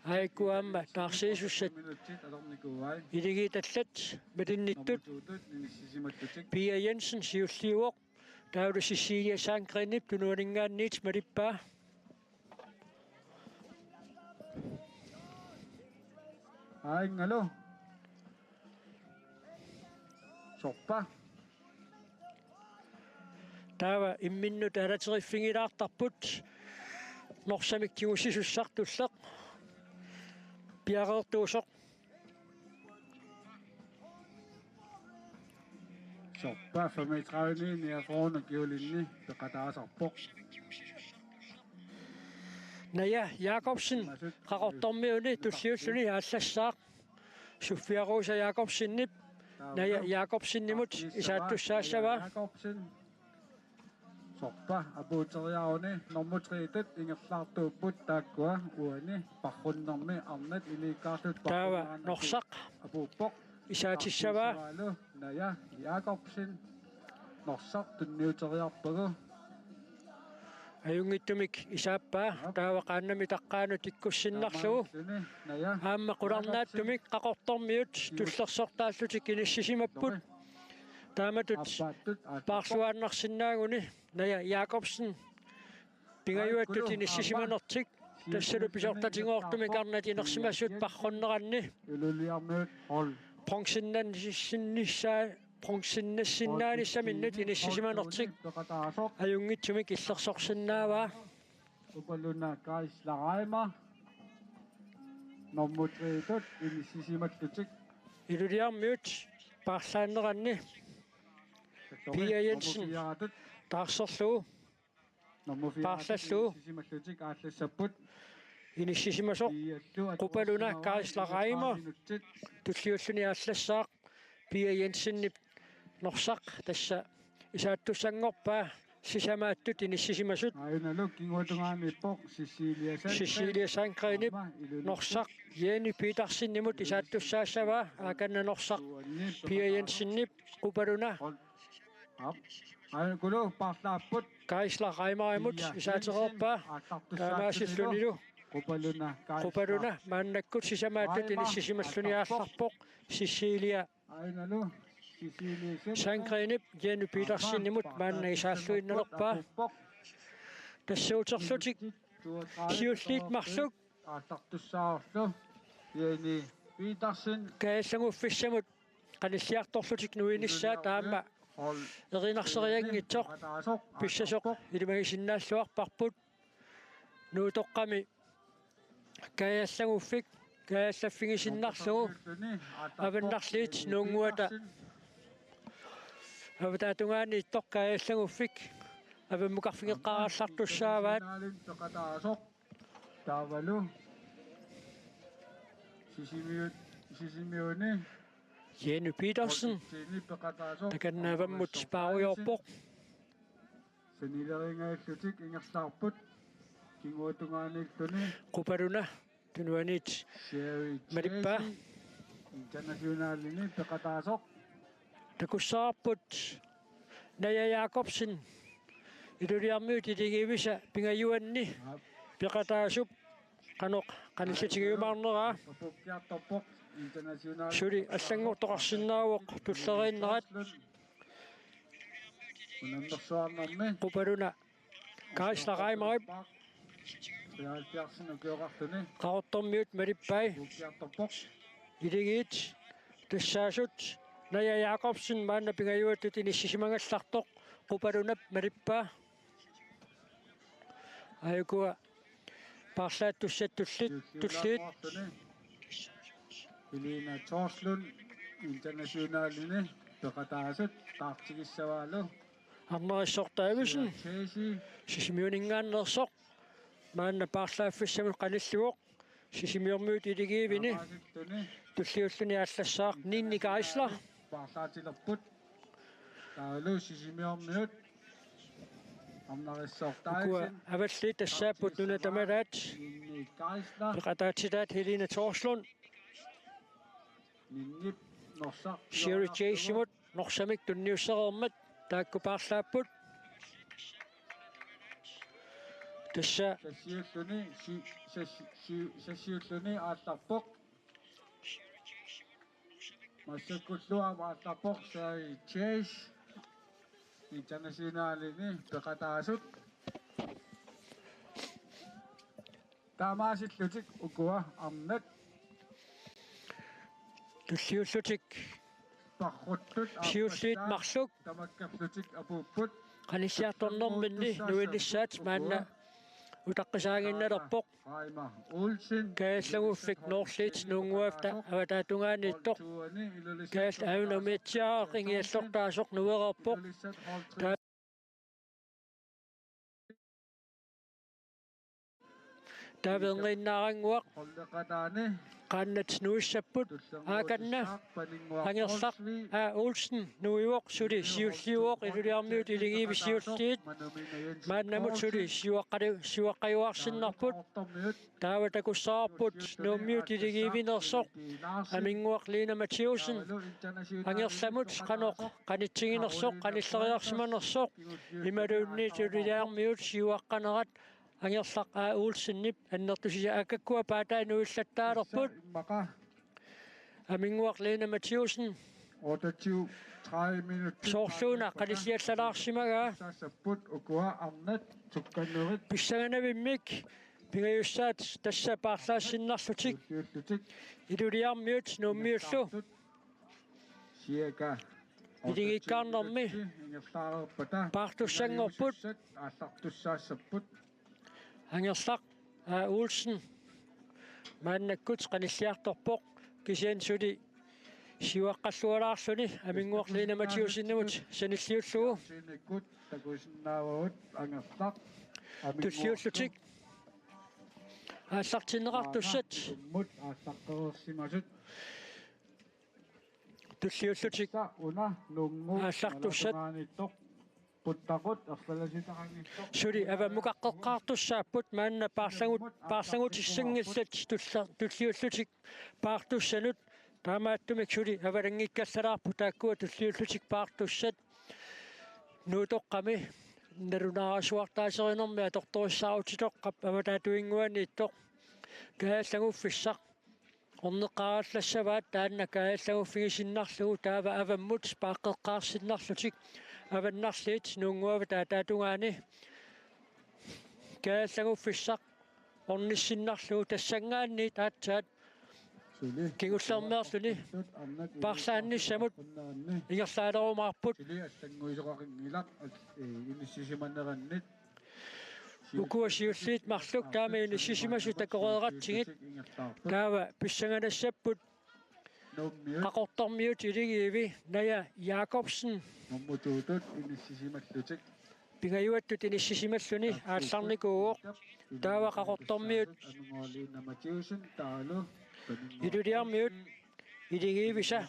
Aajuku aamma taarsiisussat. Minutsit atornikuuai. Iligiitallat malinnittut. Nummer to-tut inissisimallutik. Pia Jensen siulliuvoq. Taavalu Cecilia Sandgrenip tunuaninngaanniit malippaa. Aajungalu. Sorpa. Taava imminnut alateriffigilaartarput. Norsamik tigusisussaq tulleq piareertuusoq. Sorpa femogtredive niogfyrre kiolinni peqataasarpoq. Naja Jakobsen Qaqortormiuni tulliulluni aallassaaq. Sofia Rosa Jakobsenip Naja Jakobsenimut isaattussaassavaa. Jakobsen. Sorpa apuuteriaruni nummer tre-tut ingerlaartuupput taakkua uani parrunnermi arnat iliikkaartut. Taava parrunnaannaku Norsaq apuuppoq. Isaatissavaa. Taarsiissavaalu Naja Jakobsen. Norsaq tunniuteriarpagu. Ajunngitsumik isaappaa taava qaannamik taqqaanut ikkussinnarlugu. Taamaalilluni Naja. Aamma qularnaatsumik Qaqortormiut tullersortaallutik inissisimapput. Taamatut paarluaannarsinnaaguni Naja Jakobsen pingajuattut inissisimanertik tassalu pisortatigoortumik arnat inersimasut parrunneranni bronzennassinnissaa-, bronzennassinnaanissaminut inissisimanertik ajunngitsumik illersorsinnaavaa. Upaluna Kaisla Reimer. Nummer tre-tut inissisimallutik. Ilulissarmiut paarlaanneranni Pia Jensen taarserlugu. Nummer fire-tut paarlallugu. Inissisimallutik aallassapput. Inissisimasoq Qupaluna Kaisla Reimer. Tulliulluni aallassaaq. Pia Jensenip Norsaq tassa isaattussanngorpaa sisamaattut inissisimasut. Aajungalu kinguatungaaniippoq Cecilia Sandgren. Cecilia Sandgrenip Norsaq Jenny Petersenimut isaattussaassavaa. Aakanna Norsaq Pia Jensenip Qupaluna Aap. Aajukulu paarlaapput. Kaisla Reimerimut isaatereerpaa. Taamaasillunilu Qupaluna maannakkut sisamaattut inissisimalluni aallarpoq. Cecilia Sandgrenip Jenny Petersenimut maanna isaalluinnalerpaa. Tassuuterlutik siulliit marluk aallartussaarlu Jenny Petersen. Kaajallanguffissamut qanilliartorlutik nuinissaat aamma erinarserianngitsoq pissasoq ilimagisinnaalluarparput. Nuutoqqami kaajallanguffik kaajallaffigisinnarlugu avannarliit nuunnguata avataatungaaniittoq kaajallanguffik avammukarfigeqqaarallartussaavaat. Taavalu Sisimiut, Sisimiuni Jenny Petersen takanna avammut paarujoorpoq. Sanileriingajallutik ingerlaarput kinguatungaaniilluni. Qupaluna tunuaniit malippaa. Internationalini peqataasoq. Takussavarput Naja Jakobsen Ilulissarmiut iligiivisa pingajuanni peqataasup qanoq qanillitigiumaarneraa. Suli allanngortoqarsinnaavoq tulleriinnerat. Qupaluna Kaisla Reimerip Qaqortormiut malippai. Iligiit tassaasut Naja Jakobsen maanna pingajuattut inissisimagallartoq Qupalunap malippaa. Aajukua paarlaattussat tulliit, tulliit. Elina Torslund. internationalini peqataasut taartigissavaalu. Arnerissortaavisen Sisimiuninngaanneersoq maanna paarlaaffissamut qanillivoq. Sisimiormiut iligiivini tulliulluni aallassaaq Ninni Geisler. Paarlaatilerput. Taavalu Sisimiormiut arnerissortaavisen. Ukua avalliit tassaapput nuna tamalaat. Ninni Geisler. Peqataatsitaat Helena Torslund. Ninnip Norsaq. Sherry Chasemut Norsamik tunniussereermat taakku paarlaapput. Tassa sassiulluni si-, sassi-, si-, sassiulluni aallarpoq. Massakkullu aamma aallarpoq Sherry Chase internationalini peqataasut. Taamaasillutik ukua arnat. Tulliullutik. Parruttut siulliit marluk. Tamakkerlutik apuupput. Qanilliartornerminni nuinnissaat maanna utaqqisaaginnalerpoq. Raima Olsen. Kaajallaguffik Norliit Nuunnguavta avataatungaaniittoq. Kaajal-, aajuna umiatsiaaq ingiallortaasoq nuereerpoq. Taava erngiinnaarannguaq. Qaannat nuissapput. Aakanna. Angerlaq A. Olsen nuivoq, suli siulliuvoq, Ilulissarmiut iligiivik siulliit. Maannamut suli siuaqqali-, siuaqqajuarsinnarput. Taava takussavarput Nuummiut iligiivinersoq Aminnguaq Lina Mathiussen. Angerlamut qanoq qanitsiginersoq, qanilleriarsimanersoq, imaluunniit Ilulissarmiut siuaqqanerat Angerlaq A. Olsenip annertusiaq. Aakakkua paataat nuillattaalerput. Aminnguaq Lina Mathiussen. Soorluuna qanilliallalaarsimagaa. Pissanganarnermik pingajussaat tassa paarlaassinnarlutik. Ilulissarmiut Nuummiullu. Iligiikkaarnermi paartussanngorput. Angerlaq A. Olsen maannakkut qanilliartorpoq, kisianni suli siuaqqallualaarluni Aminnguaq Lina Mathiussenimut sanilliullugu. Tulliullutik aallartinneqartussat. Tulliullutik aallartussat. Suli avammukaqqeqqaartussaapput maanna paarlagut-, paarlagutissanngillat tulla-, tulliullutik paartussanut. Taamaattumik suli avalanngikkallalaarput taakkua tulliullutik paartussat. Nuutoqqami nalunaarasuartaaserinermi atortorissaarutitoqqap avataatuinnguaniittoq. Kaajallaguffissaq orneqqaarallassavaat taanna kaajallaguffigisinnarlugu, taava avammut paaqqeqqaarsinnarlutik Avannarliit Nuunnguavata ataatungaani. Kaajallaguffissaq ornissinnarlugu tassanngaanniit aatsaat kingullermeerluni paarlaannissamut ingerlaalerumaarput. Ukua siulliit marluk taama inissisimasut takoreeratsigit. Taava pissanganassapput Qaqortormiut iligiivi Naja Jakobsen. Pingajuattut inissisimalluni aallarnikuuvoq. Taava Qaqortormiut Ilulissarmiut iligiivisa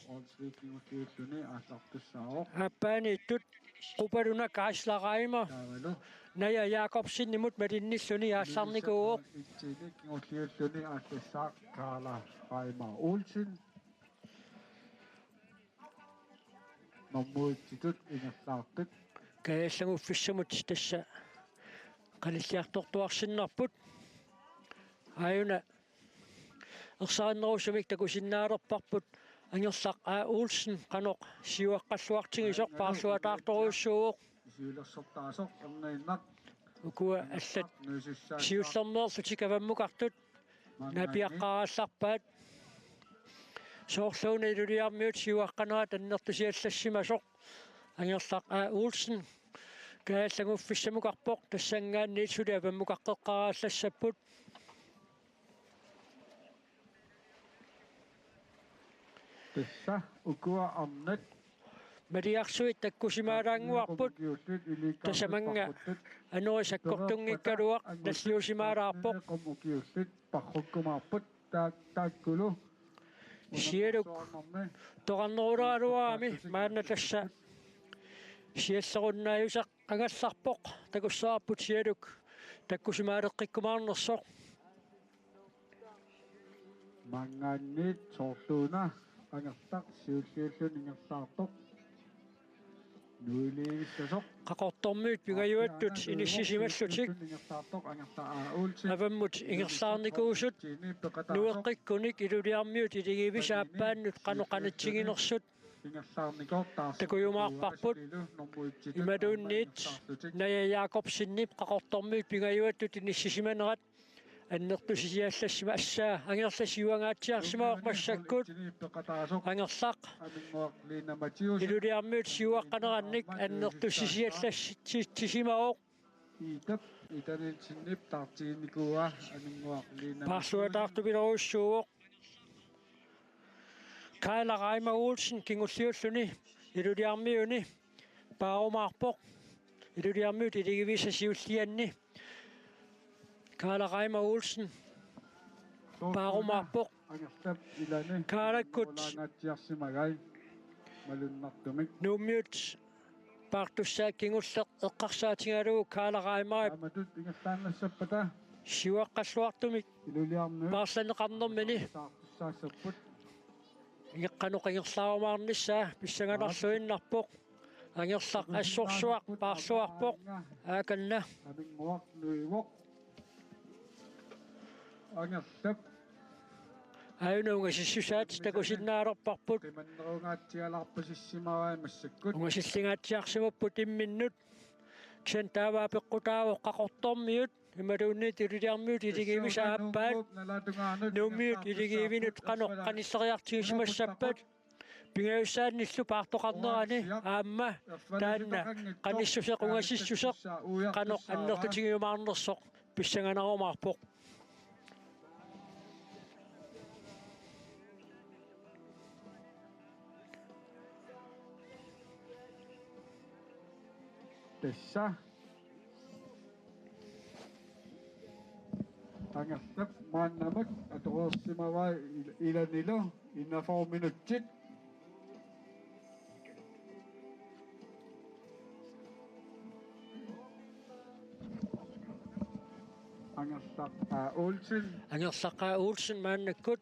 aappaaniittut Qupaluna Kaisla Reimer Naja Jakobsenimut malinnilluni aallarnikuuvoq. Kingulliulluni aallassaaq Karla Reimer Olsen. Normuitsitut ingerlaartut. Kaajallaguffissamut tassa qanilliartortuarsinnarput. Aajuna ersarinnerusumik takusinnaalerparput Angerlaq A. Olsen qanoq siuaqqalluartigisoq paarluataartorujussuuvoq. Siulersortaasoq erniinnaq. Ukua allat siullermeerlutik avammukartut naapiaqqaarallarpaat. Soorluuna Ilulissarmiut siuaqqanerat annertusiallassimasoq Angerlaq A. Olsen kaajallaguffissamukarpoq, tassanngaanniit suli avammukaqqeqqaarallassapput. Tassa ukua arnat maliarsuit takkusimaalaannguarput. Tasamannga anori sakkortunngikkaluaq nalliusimaalaarpoq. Sialuk toqarneruleraluarami maanna tassa siallerunnaajusoq angerlarpoq, takussavarput Sialuk takkusimaaleqqikkumaarnersoq. Maanngaanniit soorluuna Angerlaq siulliulluni ingerlaartoq. Nuiliivissasoq. Qaqortormiut pingajuattut inissisimallutik. Ingerlaartoq Angerlaq A. Olsen. Avammut ingerlaarnikuusut nueqqikkunik Ilulissarmiut iligiivisa aappaannut qanoq qanitsiginersut ingerlaarnikoortaarsoq takujumaarparput. Nummer et-ililu, nummer et-ililu, imaluunniit ingerlaarlutik. Naja Jakobsenip Qaqortormiut pingajuattut inissisimanerat annertusisiallassima assaa Angerlaq siuangaatsiarsimavoq massakkut. Angerlaq Ilulissarmiut siuaqqanerannik annertusisiallassisimavoq. Iitap Ida Nielsenip taartiginikuua Angerlaq Liina Paarluataartupilorujussuuvoq. Kaala Raima Olsen kingulliulluni Ilulissarmiuni paarumaarpoq. Ilulissarmiut iligiivisa siullianni Kaala Raima Olsen paarumaarpoq. Kaalakkut Nuummiut paartussaat kingulleq eqqarsaatigalugu Kaala Raimarip siuaqqalluartumik paarlanneqarnermini qanoq ingerlaarumaarnissaa pissanganarluinnarpoq. Angerlaq assorsuaq paarluarpoq. Aakanna. Aajuna ungasissusaat takusinnaalerparput. Ungasillingaatsiarsimapput imminnut. Kisianni taava peqqutaavoq Qaqortormiut imaluunniit Ilulissarmiut iligiivisa aappaat Nuummiut iligiivinut qanoq qanilleriartigisimassappat. Pingajussaannillu paartoqarnerani aamma taanna qanissuseq ungasissuseq qanoq annertutigiumaarnersoq pissanganarumaarpoq. Tassa Angerlap maannamut atoreersimavai il-, ilanilu enogfyrre minutsit. Angerlaq A. Olsen. Angerlaq A. Olsen maannakkut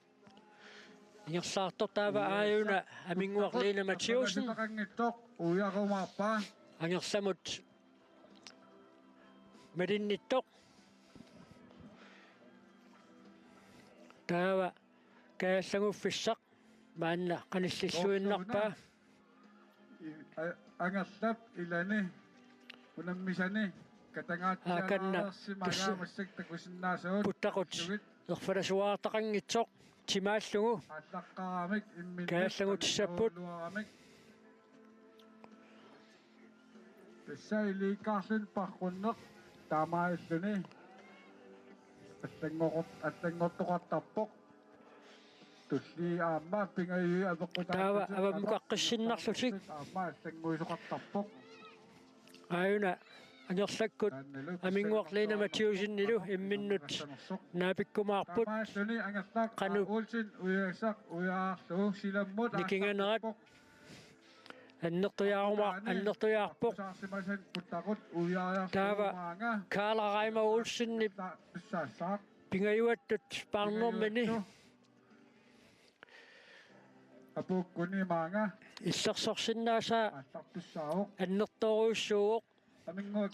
ingerlaartoq taava aajuna Aminnguaq Lena Mathæussen. Ujarumaarpaa. Angerlamut malinnittoq. Taava kaajallanguffissaq maanna qanillilluinnarpaa. I-, a-, Angerlap ilani unammisani katangaatsialaarsimagaangassak takusinnaasagut puttaqut erfalasuaartaqanngitsoq timaallugu. Aallaqqaaramik imminnut kaajallangutissapput. Tassa iliikkaarluni paarrunneq taamaalilluni allanngortoq-, allanngortoqartarpoq. Tulliit aamma pingajuit apeqqutaat taava avammut aamma qaqqissinnarlutik aamma allannguisoqartarpoq. Aajuna Angerlakkut Aminnguaq Lena Mathæussenilu imminnut naapikkumaarput. Qanoq nikinganerat annertujaaruma-, annertujaarpoq. Taava Kaala Raima Olsenip pingajuattut paarnermini illersorsinnaasaa annertoorujussuuvoq.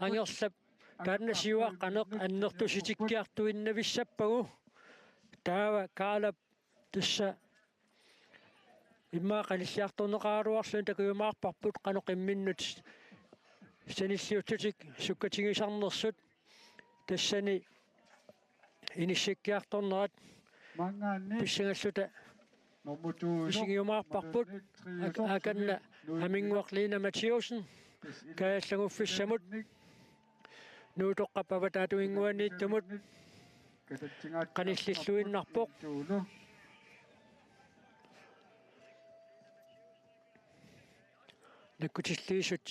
Angerlap taanna siuaqqaneq annertusitikkiartuinnavissappagu. Taava Kaalap tassa immaqa qanilliartorneqaraluarluni takujumaarparput qanoq imminnut sanilliullutik sukkatigisarnersut tassani inissikkiartornerat pissangalluta isigiumaarparput. Ak-, aakanna Aminnguaq Lena Mathæussen kaajallanguffissamut Nuutoqqap avataatinnguaniittumut qanillilluinnarpoq. Nakkutilliisut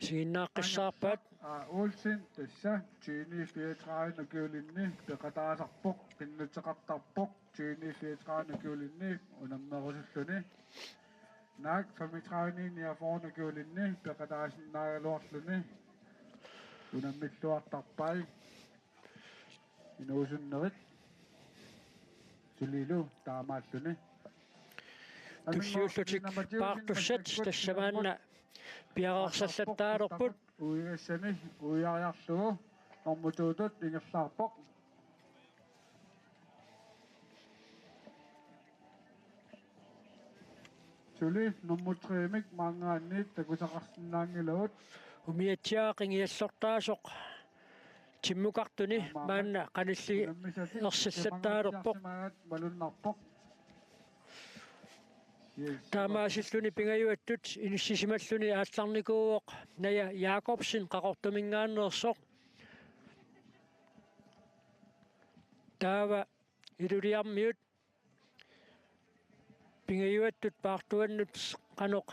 isiginnaaqqissaarpaat. Aa, Olsen, tassa tyve fireogtredive nukiulinni peqataasarpoq, qinnuteqartarpoq tyve fireogtredive nukiulinni unammerusulluni. Naak femogtredive niogfyrre nukiulinni peqataasinnaagaluarluni unammilluartarpai inuusunnerit sulilu taamaalluni. Tulliullutik paartussat tassa maanna piareersallattaalerput. Uigassani uiariarlugu normu to-tut ingerlaarpoq. Suli nummer tre-mik maanngaanniit takusaqarsinnaanngilagut. Umiatsiaq qingiallortaasoq timmukartuni maanna qanilli ersillattaalerpoq. Malunnarpoq. Taamaasilluni pingajuattut inissisimalluni aallarnikuuvoq Naja Jakobsen Qaqortuminngaanneersoq. Taava Iluliarmiut pingajuattut paartuannut qanoq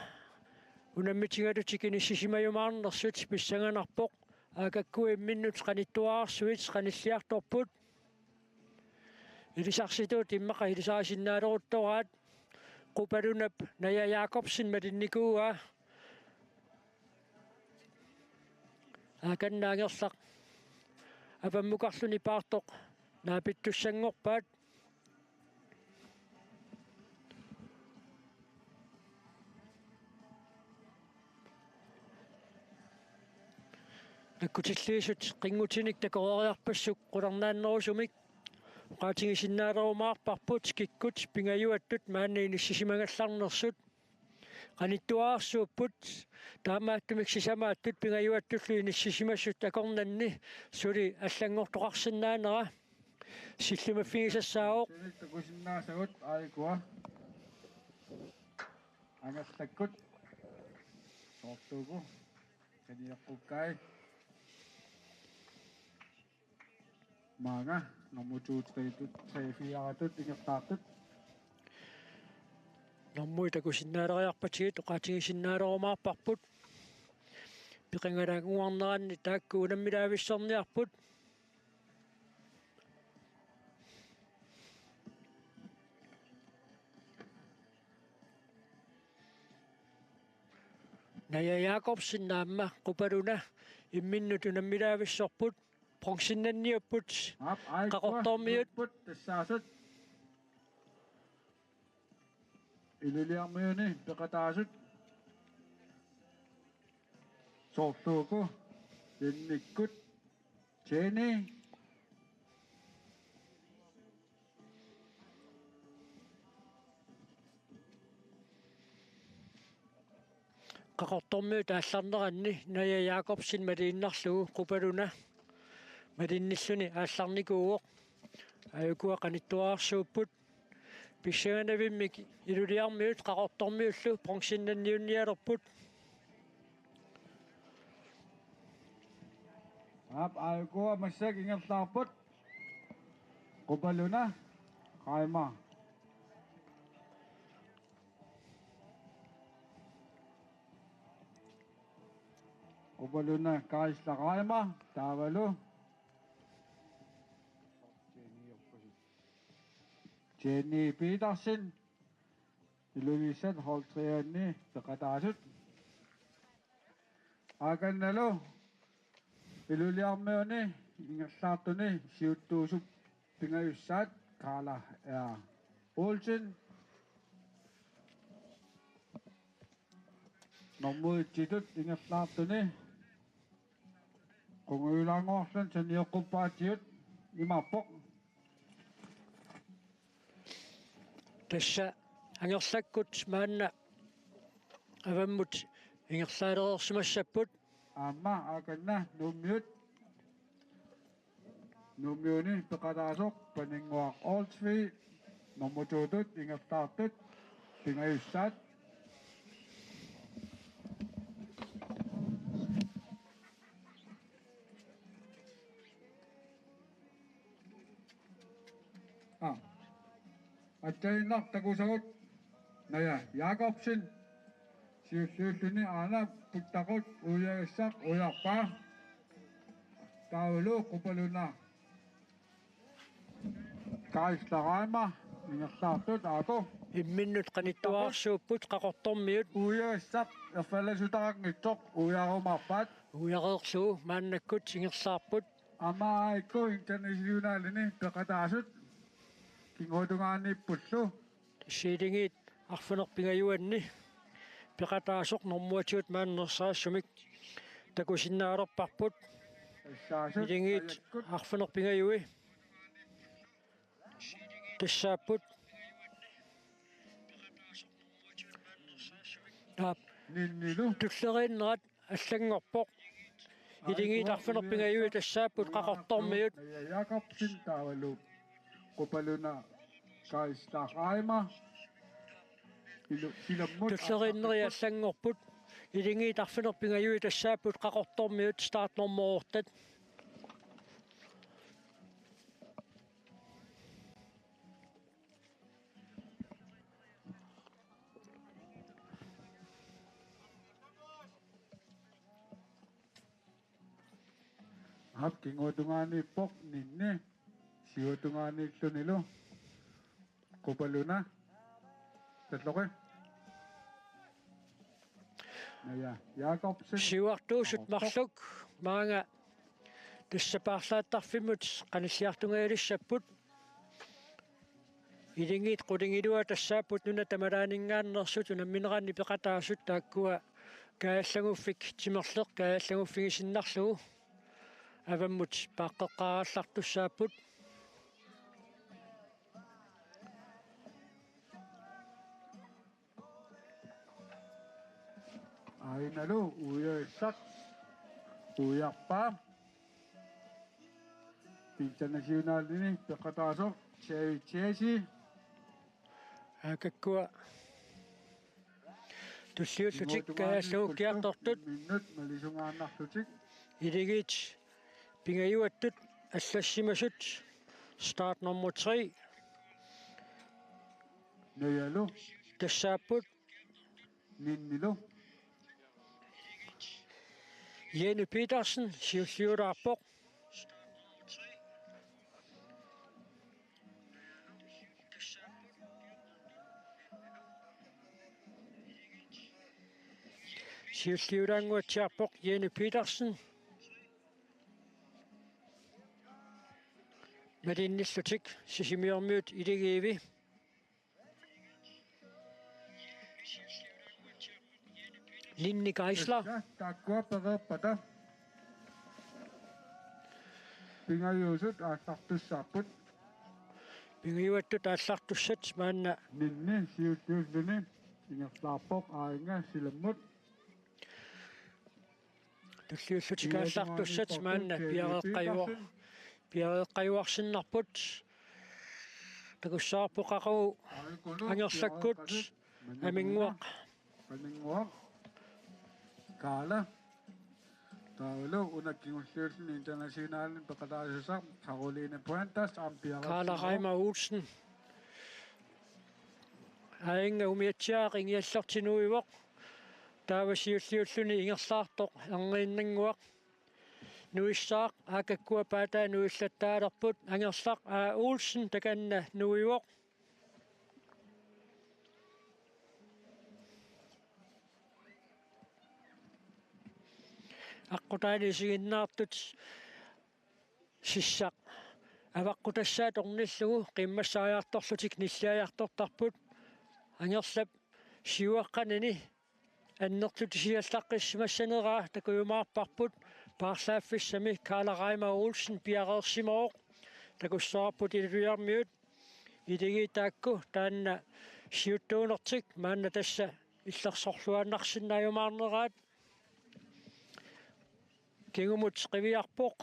unammitigalutik inissisimajumaarnersut pissanganarpoq. Aakakkua imminnut qanittuararsuit qanilliartorput. Ilisarsituut immaqa ilisarisinnaaleruttoraat. Qupalunap Naja Jakobsen malinnikuuaa. Aakanna angerlaq avammukarluni paartoq naapittussanngorpaat. Nakkutilliisut qinngutinik takoreeriarpassuk qularnaannerusumik oqaatigisinnaalerumaarparput kikkut pingajuattut maanna inissisimagallarnersut. Qanittuararsuupput, taamaattumik sisamaattut pingajuattullu inissisimasut akornanni suli allanngortoqarsinnaanera sillimaffigisassaavoq. Takusinnaasagut aajuku. Angerlakkut. Soorluuku. Qinioqqukkai. Maanga, nummer to, tre, tre, fire-tut ingerlaartut. Normuit takusinnaaleriarpatigit oqaatigisinnaalerumaarparput. Peqangalannguarneranni taakku unammilaavissorniarput. Naja Jakobsen aamma Qupaluna imminnut unammilaavissorput. Bronzennanniupput. Aap, aajuku. Qaqortormiut. Tassaasoq. Iluliarmiuni peqataasut. Soorluuku. Jennikkut. Jenny. Qaqortormiut aallarneranni Naja Jakobsen maliinnarlugu Qupaluna malinnilluni aallarnikuuvoq. Aajukua qanittuararsuupput. Pissanganavimmik Iluliarmiut Qaqortormiullu bronzennanniunnialerput. Aap, aajukua massakkut ingerlaarput. Qupaluna, Reimer. Qupaluna, Kaisla Reimer, taavalu Jenny Petersen. Ilulissat hold tre-anni peqataasut. Aakannalu Iluliarmiuni ingerlaartuni siuttuusup pingajussaat Karla R. Olsen. Normu et-itut ingerlaartuni qungujulaannguarluni sanioqquppaatigut imaappoq. Tassa angerlakkut maanna avammut ingerlaalereersimassapput. Aamma aakanna Nuummiut. Nuummiuni peqataasoq Paninnguaq Olsvig, normu to-tut ingerlaartut pingajussaat. Aa. Aatsaannaq takusagut Naja Jakobsen, Siulliulluni aana puttaqut uiagassaq uiarpaa. Taavalu Qupaluna Kaislaraima ingerlaartut, aaku. Imminnut qanittuarsuupput Qaqortormiut. Uiagassaq erfallasutaqanngitsoq uiarumaarpaat. Uiareerlugu maannakkut ingerlaarput. Aamma A I K Internationalini peqataasut kinguatungaaniippullu. Silingiit arfineq-pingajuanni peqataasoq normuatigut maani nersaassumik takusinnaalerparput. Tassaasut Silingiit ajakkut. Arfineq-pingajui. Tassaapput. Aap. Ninnilu. Tulleriinnerat allanngorpoq. Silingiit arfineq-pingajui tassaapput Qaqortormiut. Naja Jakobsen taavalu Qupaluna Kaislaraima. Ilu-, ilammut Tulleriinneri allanngorput. Silingiit arfineq-pingajui tassaapput Qaqortormiut, startnummer otte. Aap, kinguatungaaniippoq Ninni, siuatungaaniillunilu Qupaluna. Talloqi. Naja Jakobsen. Siuartuusut marluk maanga tassa paarlaattarfimmut qanilliartungaalissapput. Silingiit qulingiluat tassaapput nuna tamalaaninngaanneersut unammineranni peqataasut, taakkua kaajallaguffik timerleq kaajallaguffigisinnarlugu avammut paaqqeqqaarallartussaapput. Ainalu uiagassaq uiarpaa. Internationalini peqataasoq Cherry Chesi. Aakakkua tulliullutik kaajallaguukkiartortut. Imminnut malisungaannarlutik. Silingiit pingajuattut allassimasut, startnummer tre. Najalu. Tassaapput. Ninnilu. Jenny Petersen siulliulaarpoq. Siulliulaannguatsiarpoq Jenny Petersen. Malinnillutik Sisimiormiut Iligiivi. Ninni Geisler. Tassa taakkua pereerpata pingajuusut aallartussaapput. Pingajuattut aallartussat maanna. Ninni siulliulluni ingerlaarpoq aajuna silammut. Tulliullutik aallartussat maanna piareeqqajuar-, piareeqqajuarsinnarput. Takussavarput qaqugu Angerlakkut Aminnguaq. Aminnguaq. Kaala. Taavalu una kingulliulluni internationalini peqataasusaq Karoline Puantas aamma piareersimavoq. Kaala Reimer Olsen. Aajuna umiatsiaq ingiallortik nuivoq. Taava siulliulluni ingerlaartoq Erniinnannguaq. Nuissaaq aakakkua paataa nuillattaalerput, Angerlaq A. Olsen takanna nuivoq. Aqqutaani isiginnaartut sissaq avaqqutassaat ornillugu qimmassaajartorlutik nilliajartortarput. Angerlap siuaqqanini annertutigiallaqqissimassaneraa takujumaarparput, paarlaaffissami Kaala Reimer Olsen piareersimavoq. Takussavarput Ilulissarmiut Iligiit taakku taanna siuttuunertik maanna tassa illersorluaannarsinnaajumaarneraat. Kingumut qiviarpoq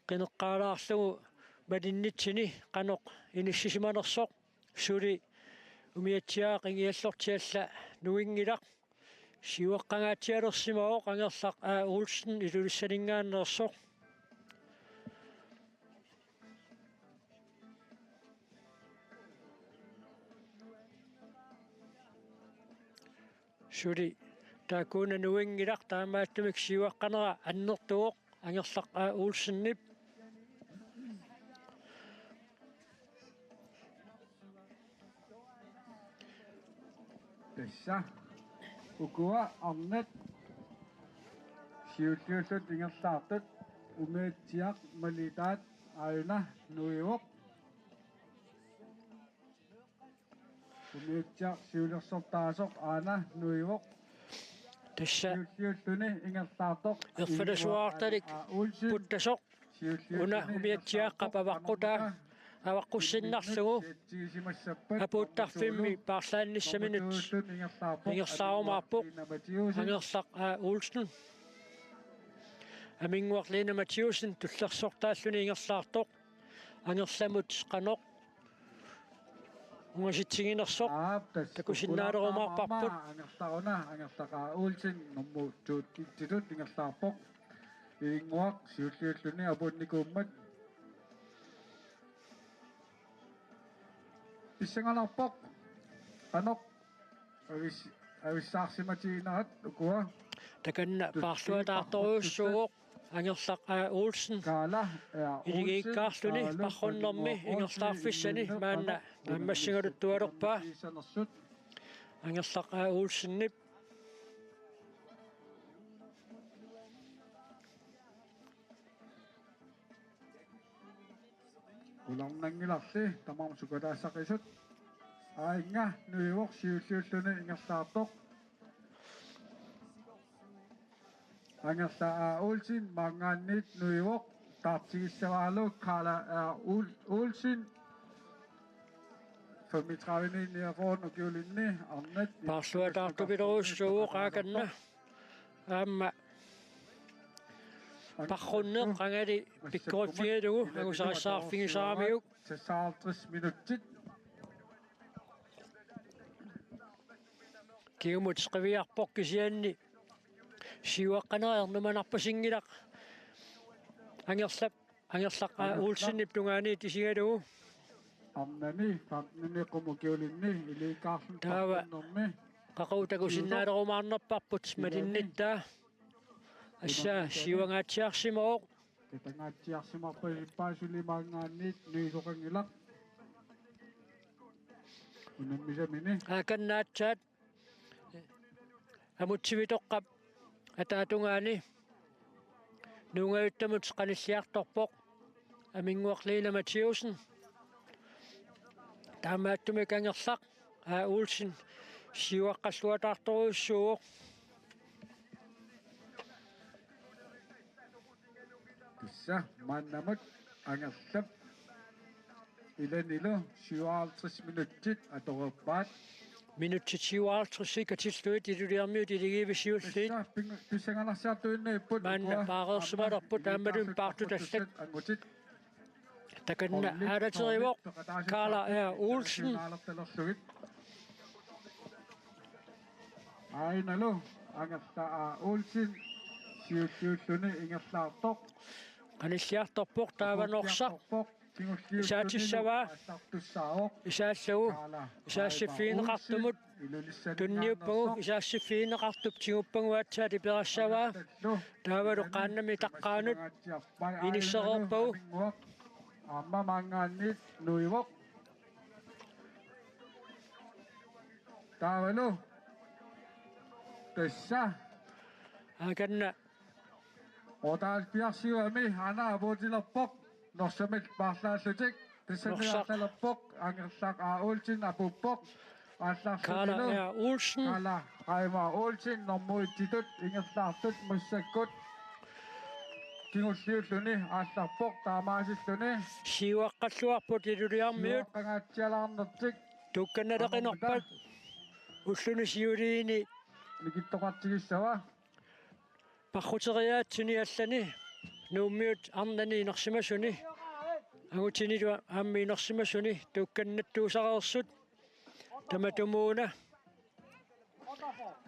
qineqqaalaarlugu malinnitsini qanoq inissisimanersoq. Suli umiatsiaq ingiallortik alla nuinngilaq. Siuaqqangaatsialersimavoq Angerlaq A. Olsen Ilulissaninngaanneersoq. Suli taakkuuna nuinngilaq, taamaattumik siuaqqanera annertuvoq Angerlaq A. Olsenip. Tassa ukua arnat siulliullutik ingerlaartut, umiatsiaq Malitaat aajuna nuivoq. Umiatsiaq siulersortaasoq aana nuivoq. Tassa Siulliulluni ingerlaartoq erfalasuartalik puttasoq. Una umiatsiaqqap avaqqutaa avaqqussinnaarlugu apuuttarfimmi paarlaannissaminut ingerlaarumaarpoq Angerlaq A. Olsen. Aminnguaq Lene Mathiussen tullersortaalluni ingerlaartoq. Angerlamut qanoq ungasitsiginersoq takusinnaalerumaarparput. Angerlaruna Angerlaq A. Olsen nummer to-ttitut ingerlaarpoq. Ilinnguaq siulliulluni apuunnikuummat pissanganarpoq. Qanoq avis- avissaarsimatiginerat ukua. Takanna paarluataartorujussuuvoq Angerlaq A. Olsen. Kaala Olsen, iligiikkaarluni Kaala parrunnermi Olsen, ingerlaarfissani maanna naammassigaluttualerpaa. Angerlaq A. Olsenip. Qularnanngilarli tamarmik sukalaassaqisut. Aajuna nuivoq siulliulluni ingerlaartoq. Angerlaq A. Olsen maanngaanniit nuivoq, taartigissavaalu Kaala A. Ol- Olsen. Femogtredive niogfyrre ukiulinni arnat Paarluataartupilerujussuuvoq Aakanna. Aamma parrunneq qangali pikkoriffigalugu angusarissaarfigisaramiuk. Seksoghalvtreds minutsit. Kingumut qiviarpoq kisianni siuaqqanera ernumanarpasinngilaq. Angerlap Angerlaq A. Olsenip tungaaniit isigalugu. Arnani femten-ini qummut ukiulinni iliikkaarluni Taava. Femten-ermi. Qaqugu takusinnaalerumaarnerparput malinnittaa. Assa siuangaatsiarsimavoq. Katangaatsiarsimarpaa suli maanngaanniit nuisoqanngilaq. Unammisamini. Aakanna aatsaat Amutsivitoqqap ataatungaani nuungajuttamut qanilliartorpoq Aminnguaq Lene Mathiussen. Taamaattumik Angerlaq A. Olsen siuaqqalluataartorujussuuvoq. Tassa maannamut Angerlap ilanilu syvoghalvtreds minutsit atorpaat. Minutsit syvoghalvtreds katillugit Ilulissarmiut iligiivisiulliit. Tassa ping- pissanganarsiartuinnavipput. Maanna paareersimalerput aammalu paartutallat. Angutit. Takanna aalaterivoq Kaala A. Olsen. Aajuna Angerlaq A. Olsen siulliulluni ingerlaartoq. Qanilliartorpoq taava Norsaq. Isaatissavaa. Isaallugu. Isaassiffigineqartumut. Tunniuppagu isaassiffigineqartup tiguppagu aatsaat iperassavaa. Taavalu qaannamik itaqqaanut inissereerpagu. Aamma maanngaanniit nuivoq. Taavalu. Tassa. Aakanna. Otteoghalvfjerds-imi aana apuutilerpoq. Norsamit paarlaallutik. Tassani aallarlerpoq. Angerlaq A. Olsen apuuppoq. Aallarlunilu. Kaala A. Olsen. Kaala Reimer Olsen nummer et-itut ingerlaartut massakkut. Kingulliulluni aallarpoq taamaasilluni. Siuaqqalluarput Ilulissarmiut. Siuaqqangaatsialaarnertik. Tuukkannaleqinerpat. Ulluni siuliini. Nikittoqartigissava. Parruteriaatsini allani Nuummiut arnani inersimasuni. Angutinilu aamma inersimasuni tuukkannattuusareersut. Tamatumuuna.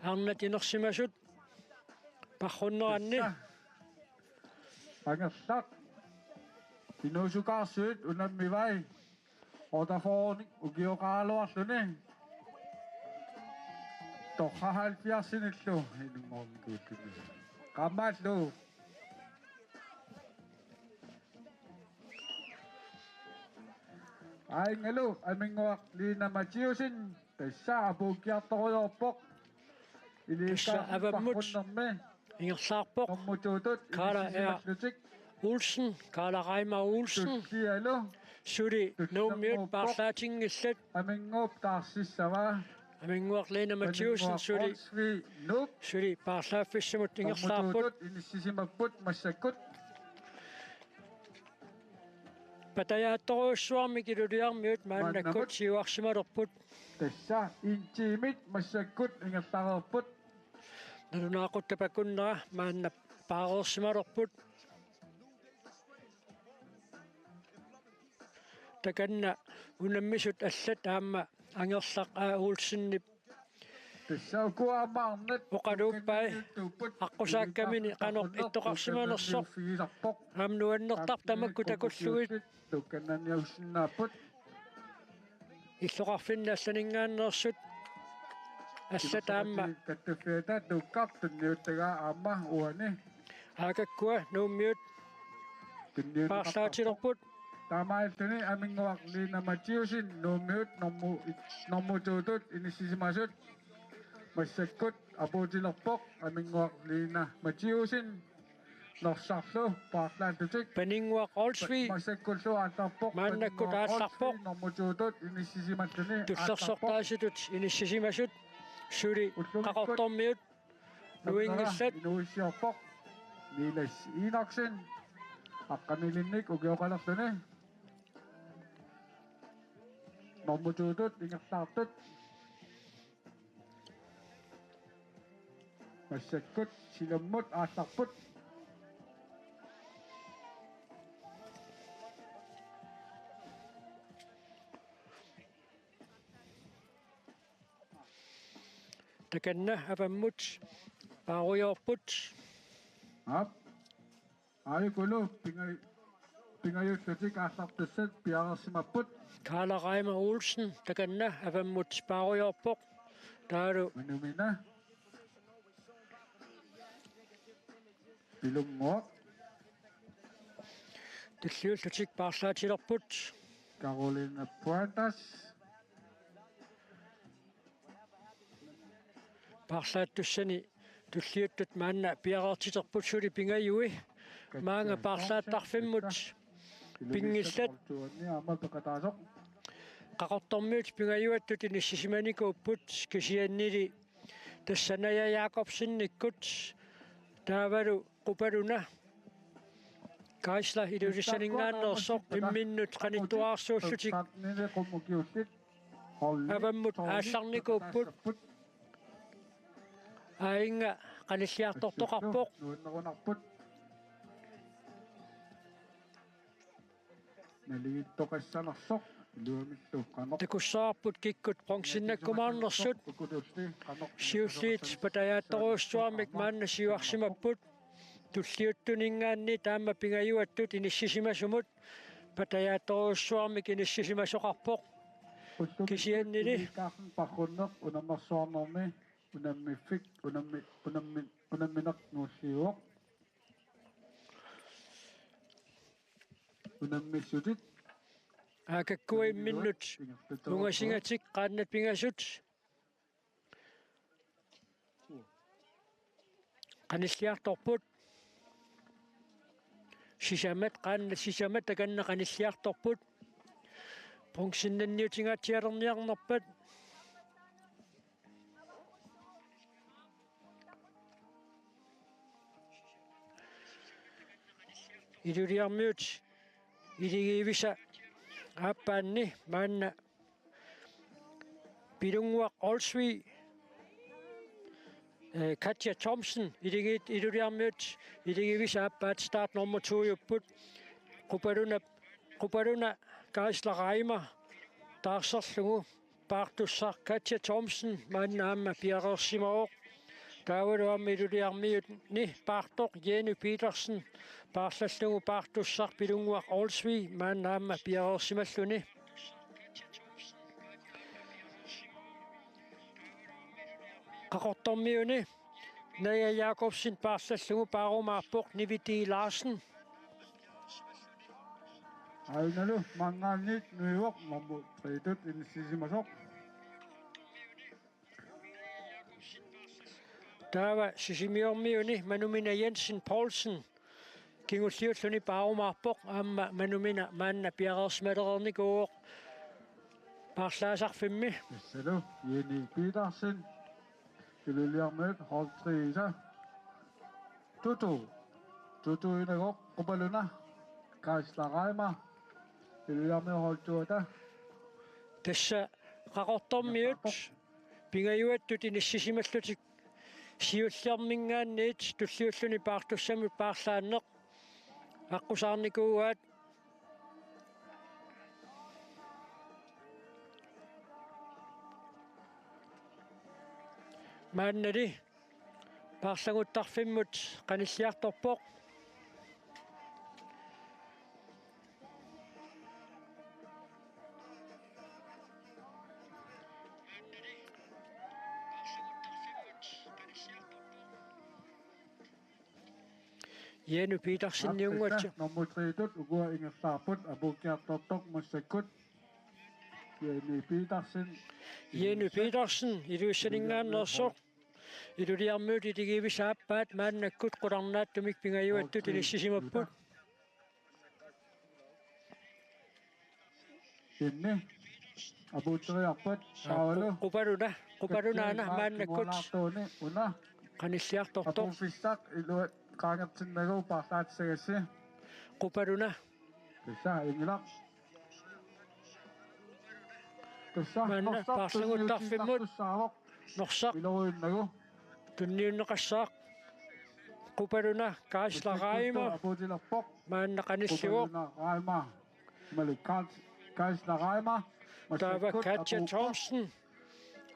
Arnat inersimasut. Parrunneranni. Angerlaq. Inuusukaarsuit unammivai. Otteogfyrre ukioqaraluarluni. Halvfjerdsinillu inunngornikuulluni. Qaammallu. Aajungalu Aminnguaq Lina Mathiussen tassa apuukkiartorujoorpoq. Tassa avammut parrunnermi ingerlaarpoq. Nummer to-tut Kaala R. Inissisimallutik. Olsen, Kaala Reimer Olsen. Tullialu. Suli Nuummiut paarlaatinngillat. Aminnguup taarsissavaa. Aminnguaq Lina Mathiussen suli. Olsvig Nuuk. Suli paarlaaffissamut ingerlaarput. Nummer to-tut inissisimapput massakkut. Patajaattorujussuarmik Ilulissarmiut maannakkut. Maannakkut siuarsimalerput. Tassa intiimit massakkut ingerlareerput. Nalunaaqutap akunnera maanna paareersimalerput. Takanna unammisut allat aamma Angerlaq A. Olsenip oqaluuppai aqqusaakkamini qanoq ittoqarsimanersoq. Aamma nuannertarpoq tamakku takullugit. Illoqarfinni allaninngaanneersut allat aamma. Kattuffiata Nuukkap tunniuttagaa aamma uani. Aakakkua Nuummiut paarlaatilerput. Taamaalilluni Aminnguaq Lina Mathiussen Nuummiut normu-, normu to-tut inissisimasut massakkut apuutilerpoq. Aminnguaq Lina Mathiussen Norsarlu paarlaallutik. Paninnguaq Olsvig. Massakkullu aallarpoq. Maannakkut aallarpoq. Nummer to-tut inissisimalluni. Tullersortaasutut inissisimasut suli Qaqortormiut nuinngillat. Inuuissiorpoq Niels Enoksen. Aqqanilinnik ukioqalerluni. Nummer to-tut ingerlaartut. Massakkut silammut aallarput. Takanna avammut paarujoorput. Aap. Aajukulu pinga-, pingajullutik aallartussat piareersimapput. Kaala Reimer Olsen takanna avammut paarujoorpoq. Taavalu Manumina. Pilunnguaq. Tulliullutik paarlaatilerput. Karolina Puertas. Paarlaattussani tulliuttut maanna piareertiterput suli pingajui. Maanga paarlaattarfimmut pinngillat. Qaqortormiut pingajuattut inissisimanikuupput kisiannili tassa Naja Jakobsenikkut taavalu Qupaluna Geisler Ilulissaninngaanneersoq imminnut qanittuararsuullutik avammut aallarnikuupput. Aajunga qanilliartortoqarpoq. Naligiittoqassanersoq iluamillu qanoq. Takussavarput kikkut bronzennakkumaarnersut. Siulliit patajaattorujussuarmik maanna siuarsimapput. Tulliuttuninngaanniit aamma pingajuattut inissisimasumut patajaattorujussuarmik inissisimasoqarpoq. Kisiannili. Parrunneq unammersuarnermi unammiffik unammi-, unammi-, unammineq nuulliuvoq. Unammissutit. Aakakkua imminnut ungasigatik qaannat pingasut. Qanilliartorput. Sisamat qaannat, sisamat takanna qanilliartorput. Bronzennanniutingaatsialerniarnerpat. Ilulissarmiut iligiivisa aappaanni maanna Pilunnguaq Olsvig, eh, Katja Thomsen, iligiit Ilulissarmiut iligiivisa aappaat start nummer to-jupput. Qupaluna, Qupaluna Geisler Reimer taarserlugu paartussaq Katja Thomsen maanna aamma piareersimavoq. Taavalu aamma Ilulissarmiuni paartoq Jenny Petersen paarlallugu paartussaq Pilunnguaq Olsvig maanna aamma piareersimalluni. Qaqortormiuni Naja Jakobsen paarlallugu paarumaarpoq Nivi D. Larsen. Ainalu mangaanniit nuivoq nummer tre-tut inissisimasoq. Taava Sisimiormiuni Manumina Jensen Poulsen kingulliulluni paarumaarpoq, aamma Manumina maanna piareersimalereernikuuvoq paarlaasarfimmi. Tassalu Jenny Petersen. Iluliarmiut hold tre-isa. Tutu. Tutu inagoq Qupaluna. Kaisla Raima. Iluliarmiut hold to-ata. Tassa Qaqortormiut pingajuattut inissisimallutik siullerminngaanniit tulliulluni paartussamut paarlaanneq aqqusaarnikuuaat. Maannali paarlaguttarfimmut qanilliartorpoq. Jenny Petersen niunguatsu. Nummer tre-tut ukua ingerlaarput apuukkiartortoq massakkut. Jenny Petersen. Jenny Petersen Ilulissaninngaanneersoq. Iluliarmiut iligiivisa aappaat maannakkut qularnaatsumik pingajuattut inissisimapput. Inni apuuteriarpat saavalu. Qupaluna, Qupalunaana maannakkut. Una. Qanilliartortoq. Apuuffissaq iluat qaangertinnagu paarlaatsagassi. Qupaluna. Tassa ingilaq. Tassa maanna paarlaguttarfimmut. Norsaq. Iloruinnagu. Tunniunneqassaaq. Qupaluna Kaisla Raima. Apuutilerpoq. Maanna qanillivoq. Qupaluna Raima. Malik Kans. Kaisla Raima. Taava Katja Thomsen.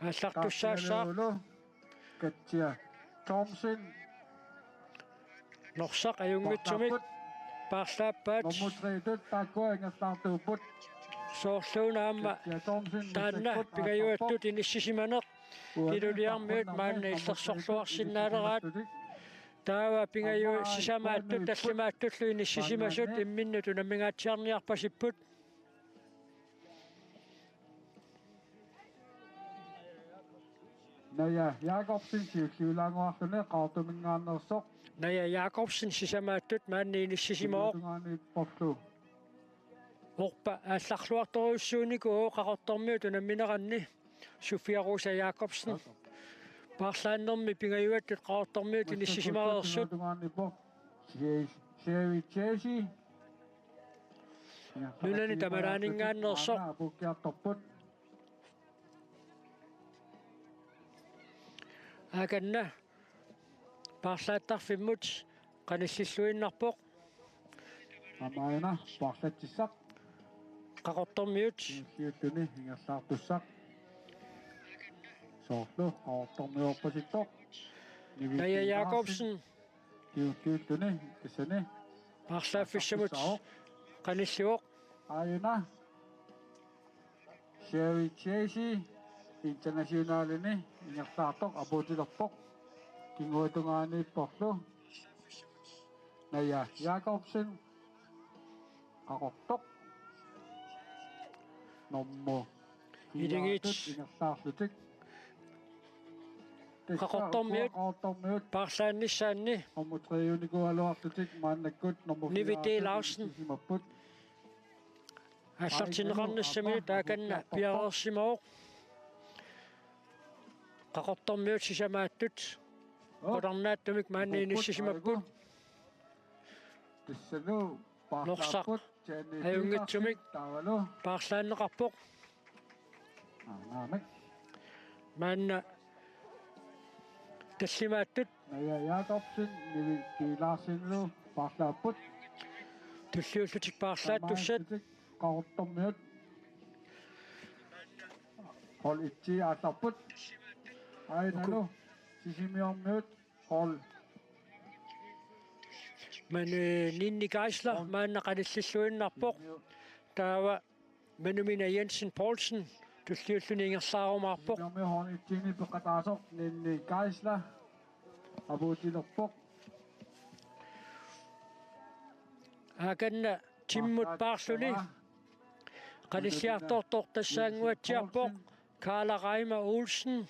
Aallartussaassaaq. Katja Thomsen. Norsaq ajunngitsumik paarlaappaat. Nummer tre-tut taakkua ingerlaartuupput. Soorluuna aamma taanna pingajuattut inissisimaneq. Iluliarmiut maanna illersorluarsinnaaleraat. Taava pingajuat sisamaattut tallimaattullu inissisimasut imminnut unammingaatsiarniarpasipput. Naja Jakobsen siulliulaannguarluni Qaqortuminngaanneersoq. Naja Jakobsen sisamaattut maanna inissisimavoq. Tungaaniipporlu. Orpa aallarluartorujussuunikuuvoq Qaqortormiut unammineranni. Sofia Rosa Jakobsen. Paarlaannermi pingajuattut Qaqortormiut inissisimareersut. Tungaaniippoq. Chevy Chevy. Nunani tamalaaninngaanneersoq. Apuukkiartorput. Akanna paarlaattarfimmut qanillilluinnarpoq. Amaana paarlatsissaq. Qaqortormiut. Siuttuni ingerlaartussaq. Soorlu Qaqortormiorpasittoq. Naja Jakobsen. Kiukiuttuni tassani. Paarlaaffissamut qanillivoq. Aajuna. Chevy Chase internationalini ingerlaartoq apuutilerpoq. Kinguatungaaniipporlu. Naja Jakobsen. Qaqortoq. Nummer fire-tut ingerlaarlutik. Qaqortormiut. Qaqortormiut. Paarlaannissaanni. Nummer tre-unikuugaluarlutik maannakkut nummer fire-tut. Nivi D. Larsen. Inissisimapput. Aallartinneqarnissaminut aamma piareersimavoq. Qaqortormiut sisamaattut. Qularnaatsumik maanna inissisimapput. Norsaq ajunngitsumik paarlaanneqarpoq. Maanna tallimaattut. Naja Jakobsen, Nivi Kiilaarsinlu paarlaapput. Tulliullutik paarlaattussat. Qaqortormiut. Hold et aallarput. Ainalu Sisimiormiut hold. Men øh, Ninni Geisler maanna qanillilluinnarpoq. Taava Manumina Jensen Poulsen Tulliulluni ingerlaarumaarpoq. Nummer hundrede og ti-ni peqataasoq Ninni Geisler apuutilerpoq. Akanna timmut paarluni qanilliartortoq tassaannguatsiarpoq. Karla Reimer Olsen.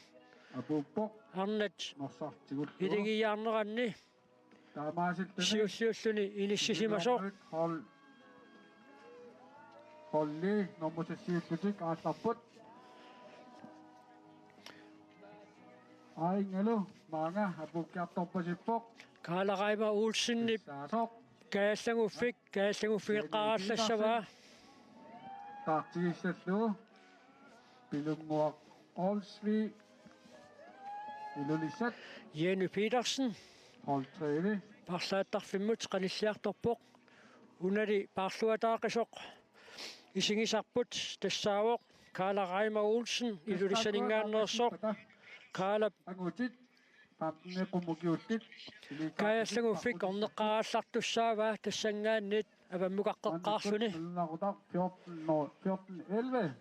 Apuuppoq. Arnat norsartigullu. Iligiiaarneranni. Taamaasillutik siulliulluni inissisimasoq. Hold. Holdi nummer seksogtyve aallarput. Aajungalu maanga apuukkiartorpasippoq. Karla Reimer Olsenip. Saasoq. Kaajallanguffik, kaajallanguffik eqqaarallassagaa. Taartigissallugu. Pilunnguaq Olsvig. Ilulissat. Jenny Petersen. Hold tre. Paarlaattarfimmut qanilliartorpoq. Unali paarluataaqisoq isigisarput tassaavoq Karla Reimer Olsen Ilulissaninngaanneersoq. Karlap angutit femten qummukiullit. Kaajallanguffik orneqqaarallartussaavaa tassanngaanniit avammukaqqeqqaarluni. fjorten fjorten elleve.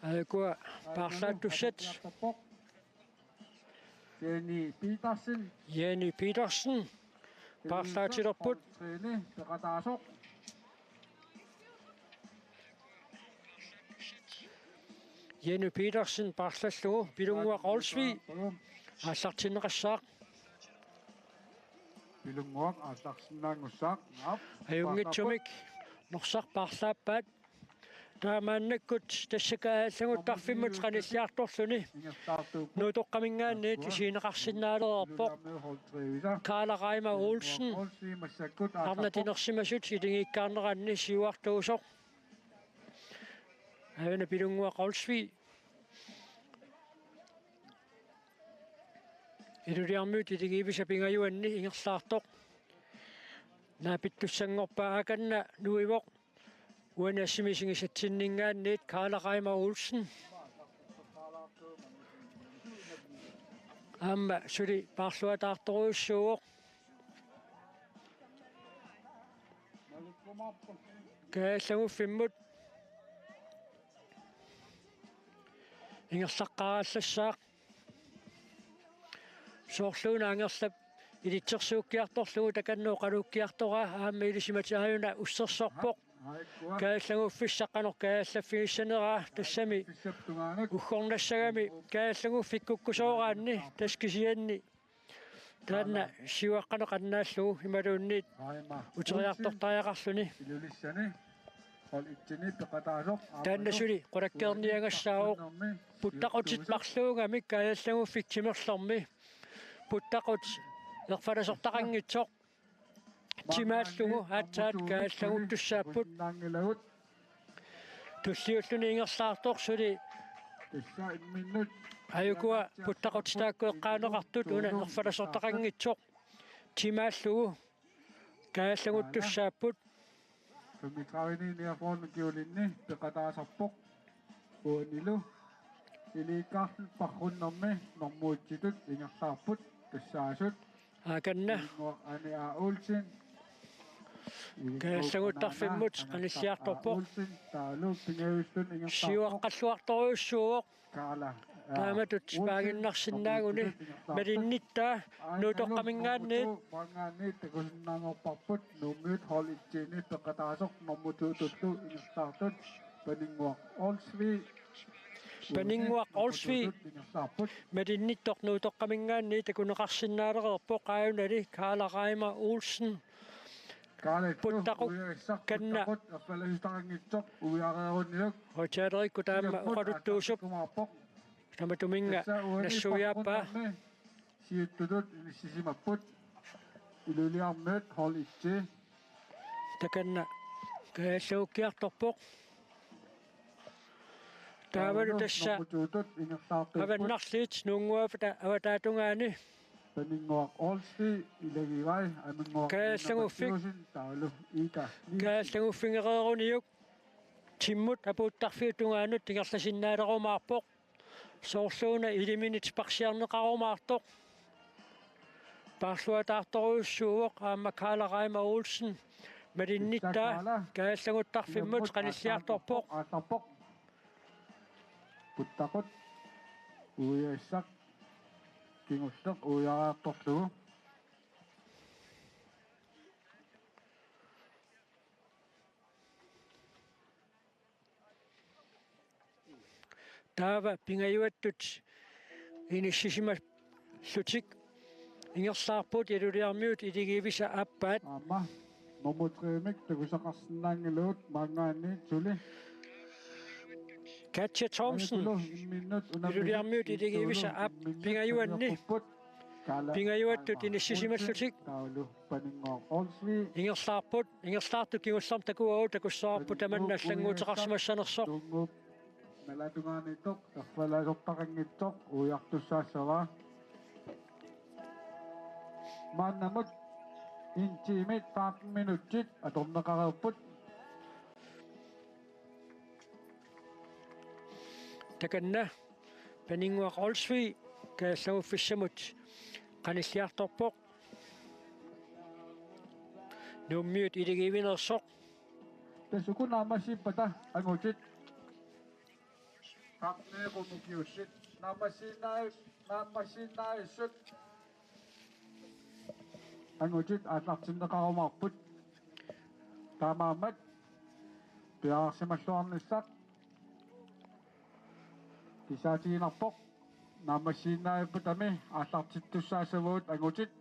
Aajukua paarlaattussat. Jenny Petersen. Jenny Petersen. Paarlaatilerput. Træne, peqataasoq. Jenny Petersen paarlallugu Pilunnguaq Olsvig aallartinneqassaaq. Pilunnguaq aallarsinnaanngussaaq. Naap. Ajunngitsumik norsaq paarlaappaat. Taamaannakkut tassa kaajallanguttarfimmut qanilliartorluni. Nuutoqqaminngaanniit isigineqarsinnaalereerpoq. Karla Reimer Olsen. Arnat inersimasut iligiikkaarneranni siuartuusoq. Aajuna Pilunnguaq Olsvig. Iluliarmiut iligiivisa pingajuanni ingerlaartoq. Naapittussanngorpaa akanna nuivoq. Uani assimi isigisatsinninngaanniit Karla Reimer Olsen. Aamma suli paarluataartorujussuuvoq. Kaajallanguffimmut ingerlaqqaarallassaaq. Soorluuna Angerlap ilitsersuukkiartorlugu takanna oqaluukkiartoraa aamma ilisimatit aajuna ussersorpoq. Kaajallanguffissaq qanoq kaajallaffigissaneraa tassami uggornassagami kaajallanguffik kukkusooraanni tassa kisianni taanna siuaqqaneq annaallugu imaluunniit uteriartortariaqarluni. Ilulissani hold et-ini peqataasoq. Taanna suli qulakkeerniagassaavoq. Puttaqutit marluugamik kaajallanguffik timerlermi. Puttaqut erfalasortaqanngitsoq. Timaallugu aatsaat kaajallanguttussaapput. Tulliulluni ingerlaartoq suli. Aajukua puttaqutitaakku eqqaaneqartut una erfalasortaqanngitsoq. Timaallugu kaajallanguttussaapput. Femogtredive niogfyrre kiulinni peqataasarpoq. Uanilu iliikkaarluni paarrunnermi normuutsitut ingerlaarput tassaasut. Akanna. Inguaq Ane A. Olsen. Kaajallanguttarfimmut qanilliartorpoq. Olsen, taavalu pingajulluni ingerlaarpoq. Siuaqqalluartorujussuuvoq. Karla. Taamatut paaginnarsinnaaguni malinnittaa Nuutoqqaminngaanniit. Maanngaanniit takusinnaanngorparput Nuummiut hold et-ini peqataasoq normu to-tullu ingerlaartut Paninnguaq Olsvig. Paninnguaq Olsvig. Ingerlaarput. Malinnittoq Nuutoqqaminngaanniit takuneqarsinnaalereerpoq aajunali Karla Reimer Olsen. Puttaqut kanna. Puttaqut erfalasortaqanngitsoq uiareeruniuk. Hotelerikkut taama oqaluttuusup. Tamatuminnga nassuiaappaa. Siuttutut inissisimapput. Iluliarmiut hold et-i. Takanna kaajallangukkiartorpoq. Taavalu tassa avannarliit nuunnguappata avataatungaani. Paninnguaq Olsvig ilagivai Aminnguaq Kaajallanguffik. Taavalu Ida. Kaajallanguffigereeruniuk timmut apuuttarfiup tungaanut ingerlasinnaalerumaarpoq. Soorluuna iliminit sparsiarneqarumaartoq. Paarluataartorujussuuvoq aamma Karla Reimer Olsen. Malinnittaa kaajallaguttarfimmut qanilliartorpoq. Aallarpoq. Puttaqut uiassaq kingulleq uiariartorlugu. Taava pingajuattut inissisimallutik ingerlaarput Ilulissarmiut iligiivisa aappaat. Aamma nummer tre-mik takusaqarsinnaanngilagut maanngaanniit suli. Katja Thomsen. Ajatulu imminnut unammisut Ilulissarmiut iligiivisa aap-, pingajuanni. Pingajuattut inissisimallutik. Taavalu Paninnguaq Olsvig. Ingerlaarput, ingerlaartut kingullermik takuagut takussavarput tamanna allannguuteqarsimassanersoq. Nuup nalaatungaaniittoq, erfalaasortaqanngitsoq, uiartussaassavaa. Maannamut en time, femten minutsit atorneqareerput. Takanna Paninnguaq Olsvig kaajallaguffissamut qanilliartorpoq. Nuummiut iligiivinersoq. Tassa uku naammassippata angutit. Femten-iupput ukiullit. Naammassiinnaaju-, naammassiinnaajussuit angutit aallartinneqarumaarput. Taamaammat piareersimalluarnissaq kissaatiginarpoq. Naammassiinnaajuppatami aallartittussaassavagut angutit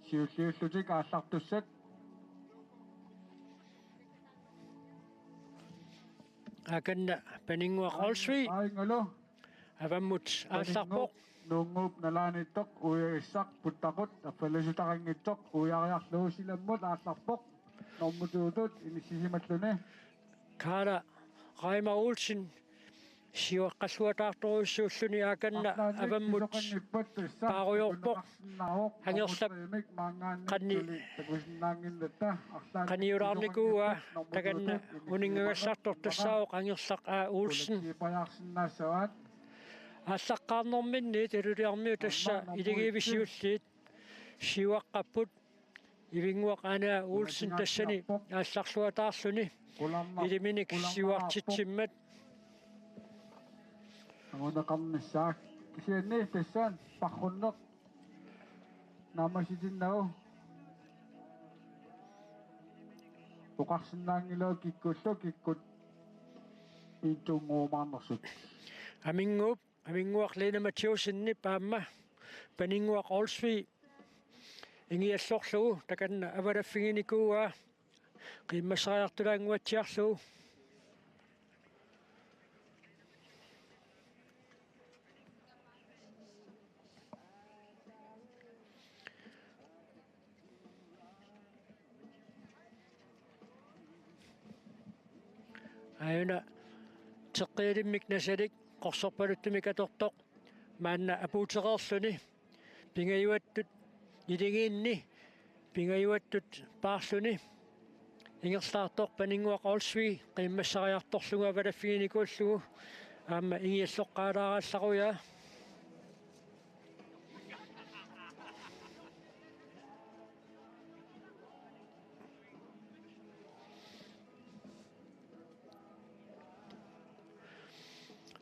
siulliullutik aallartussat. Akanna Paninnguaq Olsvig. Aajungalu. Avammut aallarpoq. Nuunnguup nalaaniittoq uiassaq Puttaqut erfalaasortaqanngitsoq uiariarlugu silammut aallarpoq. Nummer to-tut inissisimalluni. Kaala Raima Olsen siuaqqalluataartorujussuulluni akanna avammut paarujoorpoq. Angerlap qani-, qaniulaarnikuuaa takanna uninngagassaartortussaavoq Angerlaq A. Olsen. Aallaqqaarnerminniit Ilulissarmiut tassa iligiivisiulliit siuaqqapput. Ivinnguaq Ane Olsen tassani aallarluataarluni iliminik siuartitsimmat. Anguneqarnissaa kisianni tassani parrunneq naammassitinnagu oqarsinnaanngilagut kikkullu kikkut intunnguumaarnersut. Aminnguup, Aminnguaq Lene Mathæussenip aamma Paninnguaq Olsvig ingiallorlugu takanna avalaffiginikuuaa qiimmassariartulaannguatsiarlugu. Aajuna teqqiilimmik Nasalik qorsorpaluttumik atortoq maanna apuutereerluni pingajuattut iligiinni pingajuattut paarluni ingerlaartoq Paninnguaq Olsvig qiimmassariartorlugu avalaffiginikuullugu aamma ingialloqqaalaarallarujaa.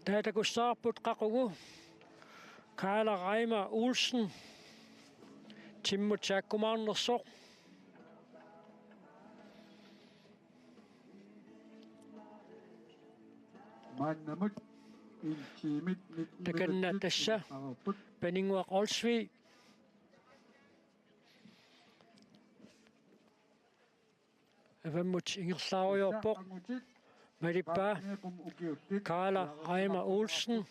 Taava takussavarput qaqugu Kaala Raima Olsen timmut saakkumaarnersoq. Maannamut en time nitten minutsit. Takanna tassa Paninnguaq Olsvig avammut ingerlaarujoorpoq. Malippaa Kaala Raima Olsen.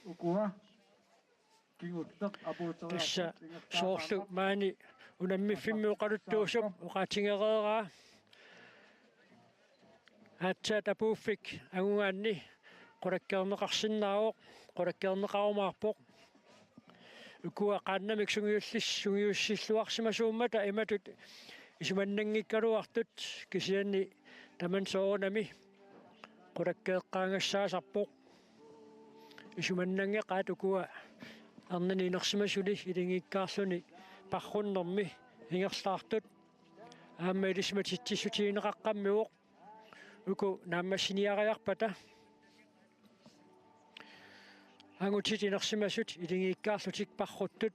Tassa soorlu maani unammiffimmi oqaluttuusup oqaatigereeraa. Aatsaat apuuffik angugaanni qulakkeerneqarsinnaavoq, qulakkeerneqarumaarpoq. Ukua qaannamik sungiullis-, sungiussilluarsimasuummata imatut isumannanngikkaluartut kisianni tamanna soorunami qulakkeeqqaangassaasarpoq. Isumannanngeqaat ukua arnani inersimasuni ilinngikkaarluni parrunnermi ingerlaartut. aamma ilisimatitsissutigineqaqqammivoq uku naammassiniariarpata. Angutit inersimasut iligiikkaarlutik parruttut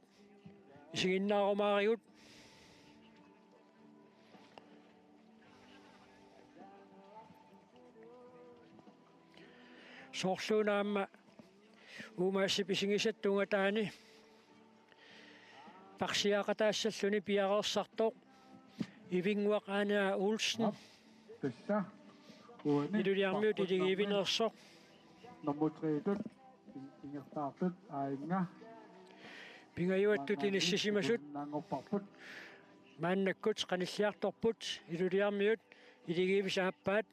isiginnaarumaarigut. Soorluuna aamma uumaasip isigisat tunngatai parsiaqataassalluni piareersartoq Ivinnguaq Aana Olsen. Tassa. Uani. Iluliarmiut iligiivineersoq. Nummer tre-tut. Ingerlaartut aajuna. Pingajuattut inissisimasut. Naanngorparput. Maannakkut qanilliartorput. Iluliarmiut iligiivisa aappaat.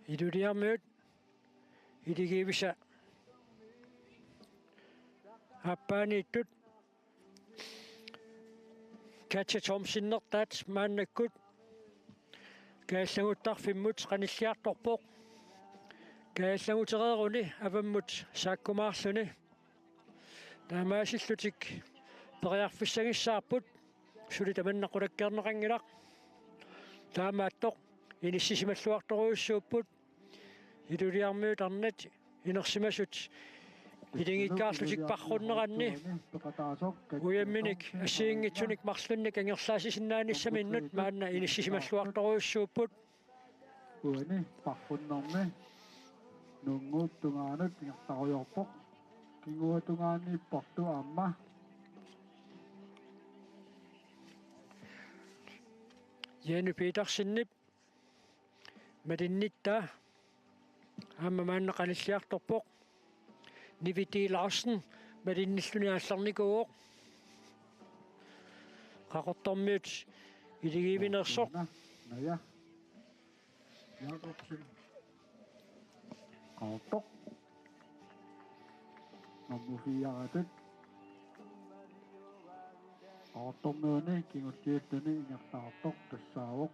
Iluliarmiut iligiivisa aappaaniittut Katja Thomsenertaat maannakkut kaallaguttarfimmut qanilliartorpoq. Kaallangutereeruni avammut saakkumaarluni. Taamaasillutik periarfissagissaarput, suli tamanna qulakkeerneqanngilaq. Taamaattoq inissisimalluartorujussuupput. Iluliarmiut arnat inersimasut iligiikkaarlutik parrunneranni ujamminik assigiinngitsunik marlunnik angerlaasisinnaanissaminut maanna inissisimalluartorujussuupput. Uani parrunnermi Nuunnguup tungaanut ingerlarujoorpoq. Kinguatungaaniipportoq aamma. Jenny Petersenip malinnitta aamma maanna qanilliartorpoq. Nivi T. Larsen malinnilluni aallarnikuuvoq. Qaqortormiut iligiivineersoq. Naja Jakobsen. Qaqortoq. Nummer fire-tut. Qaqortormiuni kingulliulluni ingerlaartoq tassaavoq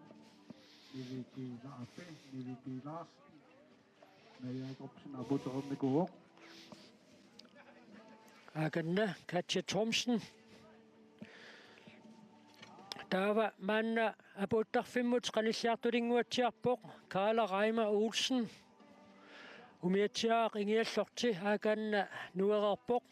Nivi T. Larsen, Nivi T. Larsen. Naja Jakobsen apuutereernikuuvoq. Akanna Katja Thomsen. Taava maanna apuuttarfimmut qanilliartulinnguatsiarpoq Karla Reimer Olsen. Umiatsiaq Ingiallorti akanna nuereerpoq.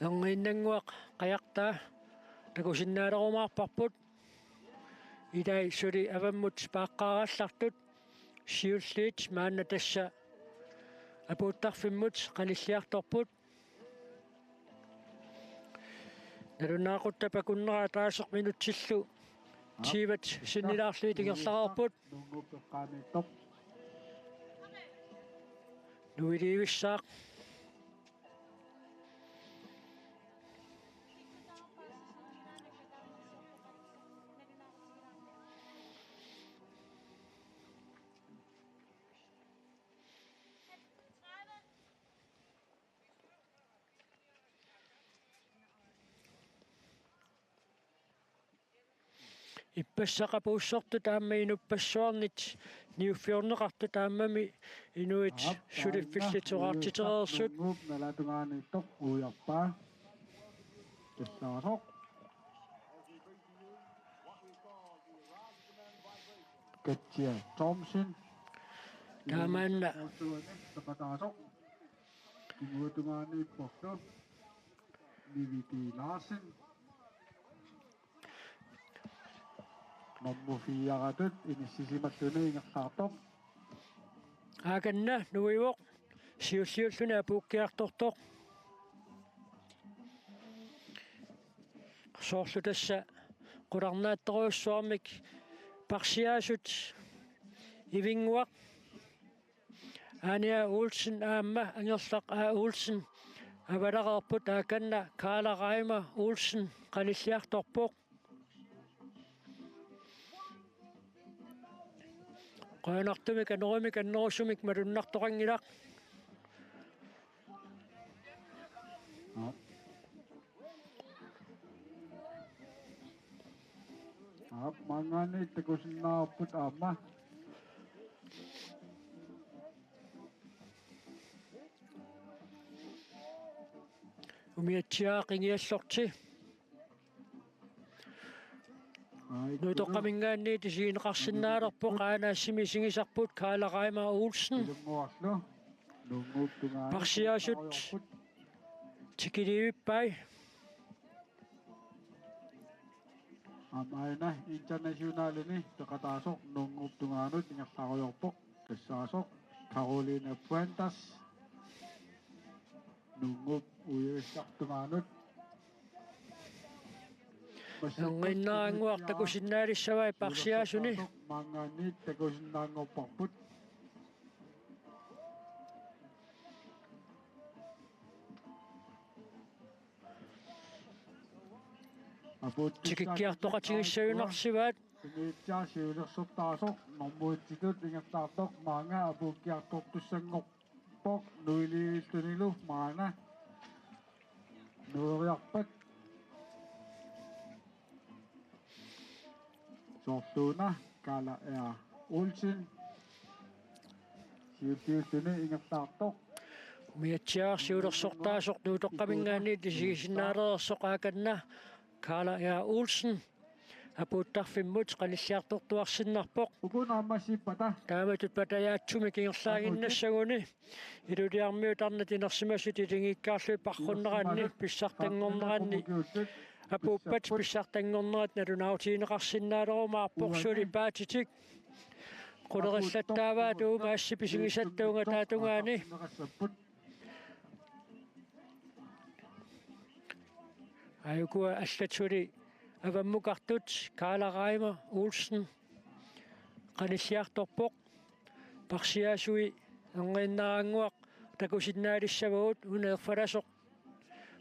Erniinnannguaq qajartaa takusinnaalerumaarparput. Ilai suli avammut paaqqaarallartut siulliit maanna tassa apuuttarfimmut qanilliartorput. Nalunaaquttap akunnera ataaseq minutsillu tyvet sinnilaarlugit ingerlareerput. Nuiliivissaaq. Ippassaq apuussortut aamma inuppassuarnit niuffiorneqartut aammami inuit suliffillit soraartitereersut. Nuup nalatungaaniittoq uiarpaa. Tassaasoq. Katja Thomsen. Taamaanna. Peqataasoq. Kinguatungaaniipporlu. Nivi T. Larsen. Nummer fire-tut inissisimalluni ingerlaartoq. Akanna nuivoq siulliulluni apuukkiartortoq. Soorlu tassa qularnaattorujussuarmik parsiaasut Ivinnguaq Aani A. Olsen aamma Angerlaq A. Olsen avalereerput, aakanna Kaala Reimer Olsen qanilliartorpoq. Qujanartumik anorumik annerusumik malunnartoqanngilaq. Aap, maanngaanniit takusinnaavarput aamma. Umiatsiaq qingiallorti. Nuutoqqaminngaanniit isigineqarsinnaalerpoq, aana assimi isigisarput Kaala Reimer Olsen. Parsiaasut tikiliivippai. Aamma aana internationalini peqataasoq Nuunnguup tungaanut ingerlaarujoorpoq, tassaasoq Caroline Fuentes. Nuunnguup uiassartungaanut. Erniinnarannguaq takusinnaalissavai parsiaasuni. Maanngaanniit takusinnaanngorparput. Tikikkiartoqatigiissagunarsivaat. Umiatsiaq siulersortaasoq normu et-itut ingerlaartoq maanga apuukkiartortussanngorpoq nuiliillunilu maana nueriarpat. Soorluuna Kaala R. Olsen siulliulluni ingerlaartoq. Umiatsiaq siulersortaasoq Nuutoqqaminngaanniit isigisinnaalereersoq, aakanna Kaala R. Olsen apuuttarfimmut qanilliartortuarsinnarpoq. Uku naammassippata. Taamatut patajaatsumik ingerlaaginnassaguni Ilulissarmiut arnat inersimasut ilingiikkaarlugit paarrunneranni pissartanngorneranni apuuppat pissartanngornerat nalunaarutigineqarsinnaalerumaarpoq, suli paatitik qulerillattaavaat uuma assip isigisattuunga taatungaani. Aajukua allat suli avammukartut. Kaala Reimer Olsen qanilliartorpoq. Parsiaasui erniinnarannguaq takusinnaalissavagut, una erfalasoq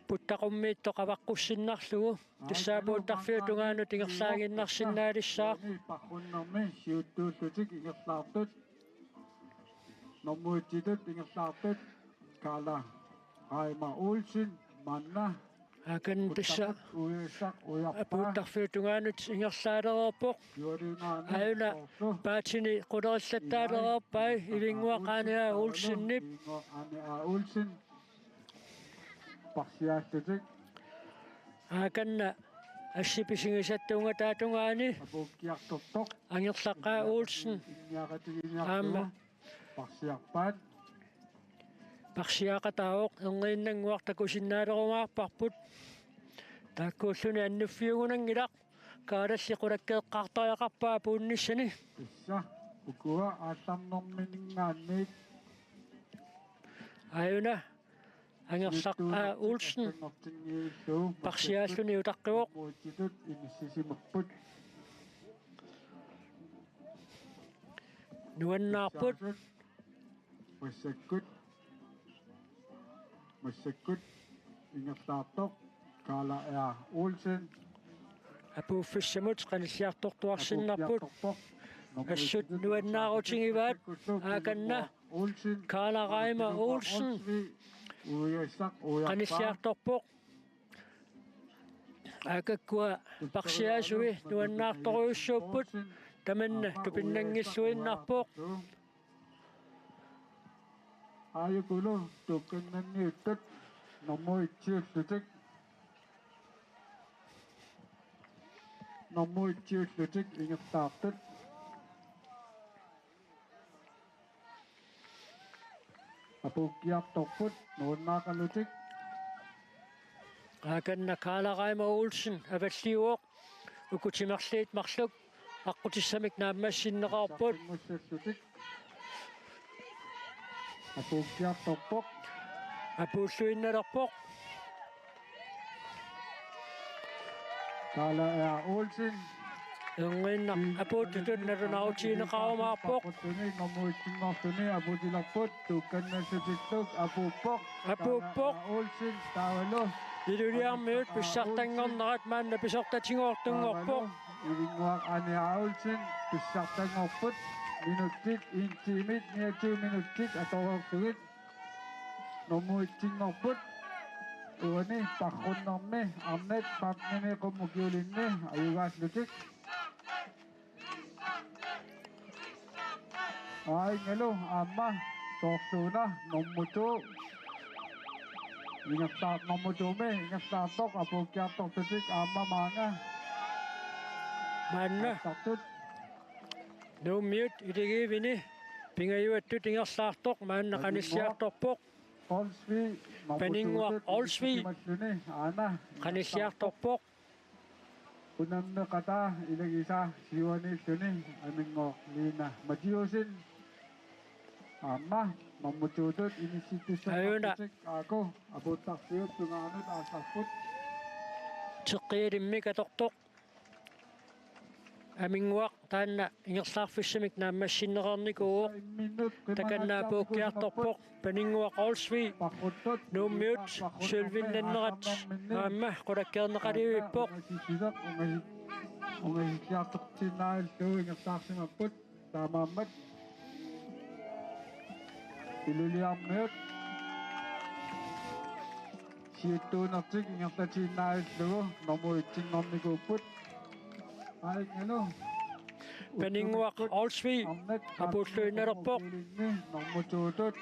puttaqummiittoq avaqqussinnarlugu. Tassa apuuttarfiup tungaanut ingerlaaginnarsinnaalissaaq. Paarrunnermi siuttuullutik ingerlaartut. Normu et-itut ingerlaartut Kaala Reimer Olsen maanna. Aakanna tassa apuuttarfiup tungaanut ingerlaalereerpoq. Aajuna paatini qulerillattaalereerpai Ivinnguaq Aani A. Olsenip. Parsiaallutik. Aakanna assip isigisattuunga taatungaani. Apuukkiartortoq. Angerlaq A. Olsen aamma parsiarpaat. Parsiaqataavoq, erniinnannguaq takusinnaalerumaarparput. Taakkuulluni annuffiugunanngilaq. Kaalalli qulakkeeqqaartariaqarpaa apuunnissani. Tassa ukua aallarnerminngaanniit. Aajuna Angerlaq A. Olsen parsiaalluni utaqqivoq. Nuannaarput. Nuannaarput. Massakkut. Massakkut ingerlaartoq Kaala R. Olsen. Apuuffissamut qanilliartortuarsinnarput. Assut nuannaarutigivaat, aakanna Kaala Reimer Olsen qanilliartorpoq. Aakakkua parsiaasui nuannaartorujussuupput, tamanna tupinnanngilluinnarpoq. Aajukulu tuukkannanniuttut normu et-iullutik. Normu et-iullutik ingerlaartut. Apuukkiartorput nuannaaqalutik. Aakanna Kaala Reimer Olsen avalliuvoq. Uku timerliit marluk aqqutissamik naammassinneqarput. Apuukkiartorpoq. Apuulluinnalerpoq. Kaala Aar Olsen. Erniinnaq apuuttutut nalunaarutigineqarumaarpoq. Paqquttunik nummer et-inngorluni apuutilerput, tuukkannassutillu apuuppoq. Apuuppoq. Kaala Aar Olsen taavalu. Iluliarmiut pissartanngornerat maanna pisortatigoortunngorpoq. Taavalu Ivinnguaq Aani Aar Olsen pissartanngorput, minutsit, en time, niogtyve minutsit atoreerlugit. Nummer et-inngorput. Uani paarrunnermi arnat femtenimi qummut kingullerni ajugaallutik. Aajungalu aamma soorluuna nummer to. Ingerlaar-, nummer to-mi ingerlaartoq apuukkiartorlutik aamma maanga. Maanna. Aattartut. Nuummiut iligiivini pingajuattut ingerlaartoq maanna qanissiartorpoq. Olsvig, Paninnguaq Olsvig. Aana. Qanissiartorpoq. Unammeqataa ilagisaa siuaniilluni Aminnguaq Lina Mathiussen. Aamma nummer to-tut inissittussaqqaartutik aaku apuuttarfiup tungaanut aallarput. Teqqialimmik atortoq. Aminnguaq taanna ingerlaarfissamik naammassinneqarnikuuvoq. Takanna apuukkiartorpoq Paninnguaq Olsvig. Nuummiut sølvinnannerat aamma qulakkeerneqalivippoq. Ungasissuseq, ungasissuseq, ungasissuseq ingerlaarsimapput. Taamaammat Iluliarmiut siuttuunertik ingerlatiinnarlugu nummer et-inngornikuupput. Aajungalu Paninnguaq Olsvig apuulluinnalerpoq. Nummer to-tut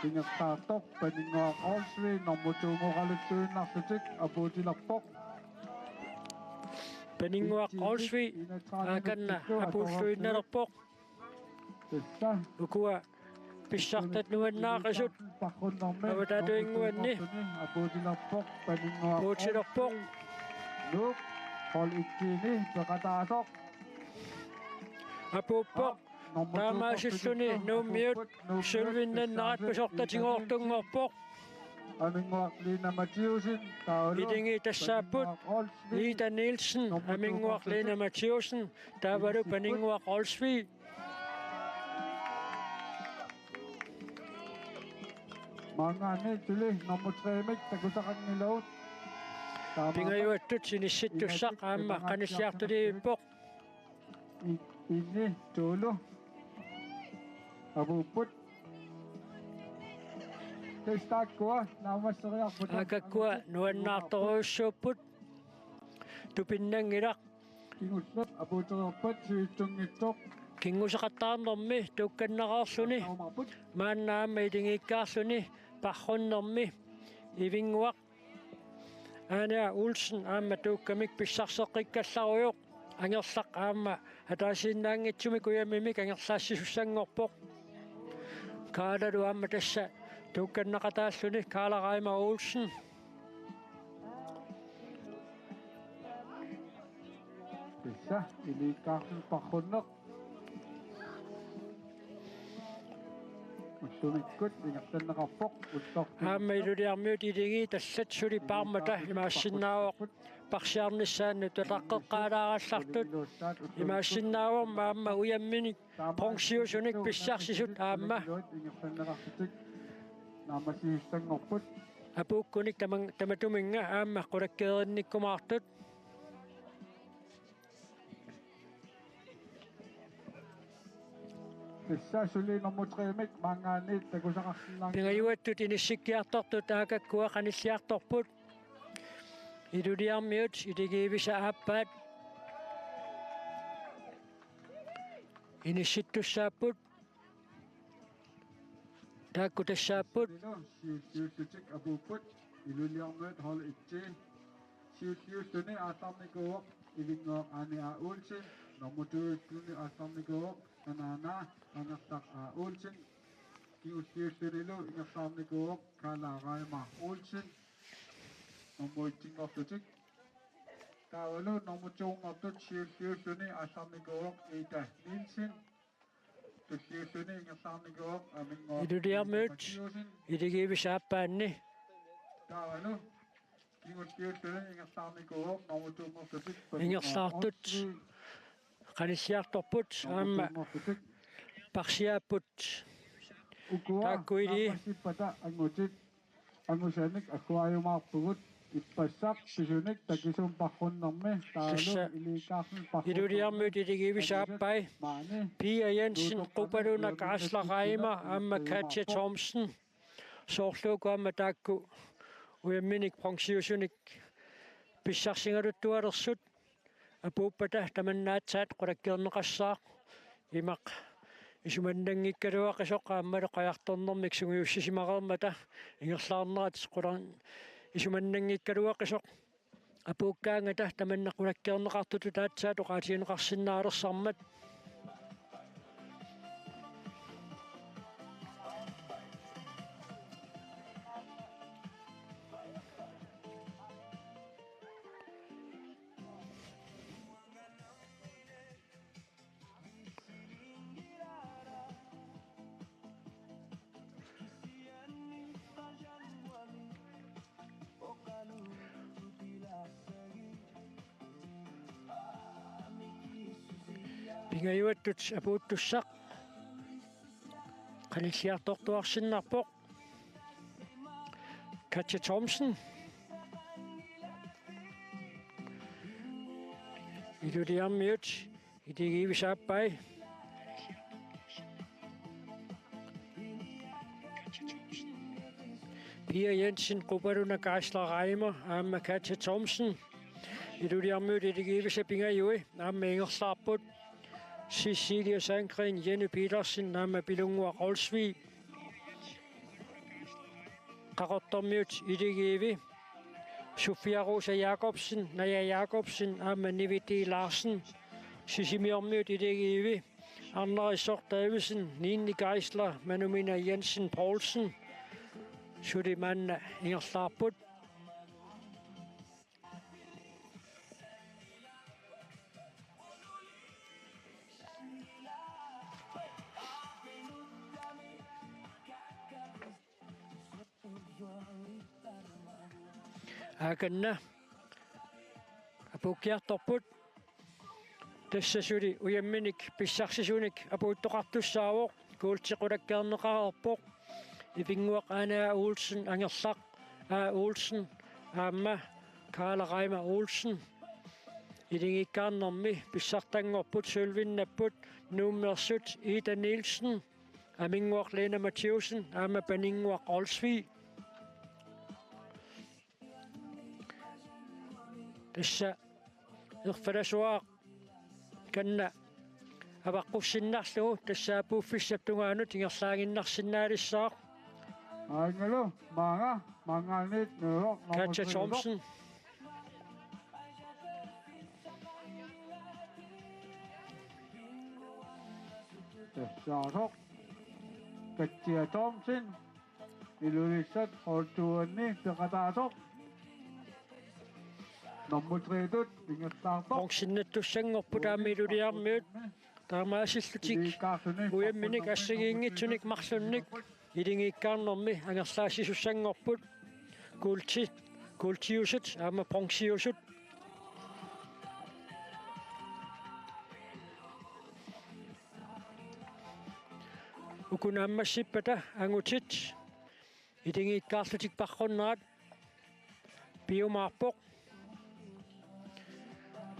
ingerlaartoq Paninnguaq Olsvig nummer to-mooqaluttuinnarlutik apuutilerpoq. Paninnguaq Olsvig aakanna apuulluinnalerpoq. Ukua pissartat nuannaaqisut avataatinnguanni apuutilerpoq. Nuuk hold et-imi peqataasoq. Apuuppoq. Taamaasilluni Nuummiut sølvinnannerat pisortatigoortunngorpoq. Aminnguaq Lina Mathiussen taavalu. Iligiit tassaapput Ida Nielsen, Aminnguaq Lina Mathiussen taavalu Paninnguaq Olsvig. Maanngaanniit suli nummer tre-mik takusaqanngilagut. Pingajuattut inissittussaq aamma qanissiartulivippoq. Inni tuulu. Apuupput. Tassa taakkua naammasseriarput. Aakakkua nuannaartorujussuupput. Tupinnanngilaq. Kingulleq apuutereerpat siuttunngitsoq. Kinguseqattaarnermi tuukkannareerluni. Taumarput. Maanna aamma iligiikkaarluni paarrunnermi Ivinnguaq Aani Aar Olsen aamma tuukkamik pissarseqqikkallarujoq. Angerlaq aamma ataasiinnaanngitsumik ujammimik angerlaassisussanngorpoq. Kaalalu aamma tassa tuukkannaqataalluni Kaala Reimer Olsen. Tassa iligiikkaarluni paarrunneq. Ullumikkut ingerlanneqarpoq, ulloq. Aamma Iluliarmiut iligiit allat suli paarmata imaassinnaavoq parsiarnissaannut ataqqeqqaalaarallartut. Imaassinnaavoq aamma ujamminik bronziusunik pissarsisut aamma. Ingerlanneqarlutik naammassisussanngorput. Apuukkunik taman-, tamatuminnga aamma qulakkeerinnikkumaartut. Tassa suli nummer tre-mik maanngaanniit takusaqarsinnaanngilaq. Pingajuattut inissikkiartortut aakakkua qanissiartorput. Iluliarmiut iligiivisa aappaat inissittussaapput. Taakku tassaapput. Siulliullutik apuupput. Iluliarmiut hold et. Siulliulluni aallarnikuuvoq Ivinnguaq Aani Aar Olsen. Nummer to-ulluni aallarnikuuvoq Anaana Angerlaq Aar Olsen. Kingulliullunilu ingerlaarnikuuvoq Kaala Reimer Olsen. Nummer et-inngorlutik. Taavalu nummer to-nngortut siulliulluni aallarnikuuvoq Ida Nielsen. Tulliulluni ingerlaarnikuuvoq Aminnguaq Iluliarmiut Mathiussen. Iligiivisa aappaanni. Taavalu Ingerlaartut qanilliartorput aamma parsiaapput. Taakku ili. Angutit angusanik agguaajumaarpugut. Ippassaq pisunik takisumik paqqunnermi taalu. Tassa iliikkaarluni paqqunnermi. Iluliarmiut iligiivisa aappai. Maani. Pia Jensen, Qupaluna Kaasla Raima aamma Katja Thomsen. Soorlu uku aamma taakku ujamminik bronziusunik pissarsigaluttualersut apuuppata tamanna aatsaat qulakkeerneqassaaq. Imaq isumannanngikkaluaqisoq aammalu qajartornermik sungiussisimareermata ingerlaarnerat qulan isumannanngikkaluaqisoq apuukkaangata tamanna qulakkeerneqartutut aatsaat oqaatigineqarsinnaalersarmat. Pingajuattut apuuttussaq qanilliartortuarsinnarpoq. Katja Thomsen. Iluliarmiut iligiivisa aappai. Pia Jensen, Qupaluna Kaasla Raima aamma Katja Thomsen. Iluliarmiut iligiivisa pingajui aamma ingerlaarput. Cecilia Sandgreen, Jenny Petersen aamma Pilunnguaq Olsvig. Qaqortormiut iligiivi Sofia Rosa Jakobsen, Naja Jakobsen aamma Nivi D. Larsen. Sisimiormiut iligiivi Arnarissaq Davidsen, Nini Geisler, Manumina Jensen Poulsen. Suli maanna ingerlaarput. Aakanna apuukkiartorput. Tassa suli ujamminik pissarsisunik apuuttoqartussaavoq. Kuulti qulakkeerneqareerpoq. Ipinnguaq Aana Olsen, Angerlaq A. Olsen aamma Kaala Raima Olsen. Iligiikkaarnermi pissartanngorput sølvinnapput Nuummeersut Ida Nielsen, Aminnguaq Lena Mathiussen aamma Paninnguaq Olsvig. Tassa erfalasuaqqanna avaqqussinnarlugu tassa apuuffissap tungaanut ingerlaaginnarsinnaalissaaq. Aajngalu maanga, maangaanniit nuuloq Katja Thomsen. Tassaasoq Katja Thomsen. Ilulissat holdtuanni peqataasoq. Nummer tre-tut ingerlaartoq. Bronzennattussanngorput aamma Iluliarmiut. Taamaasillutik ujamminik assagiinngitsunik marlunnik iligiikkaarnermi angerlaassusussanngorput. Kuulti, kuultiusut aamma bronziusut. Uku naammassippata angutit iligiikkaarlutik paqqunnerat piumaarpoq.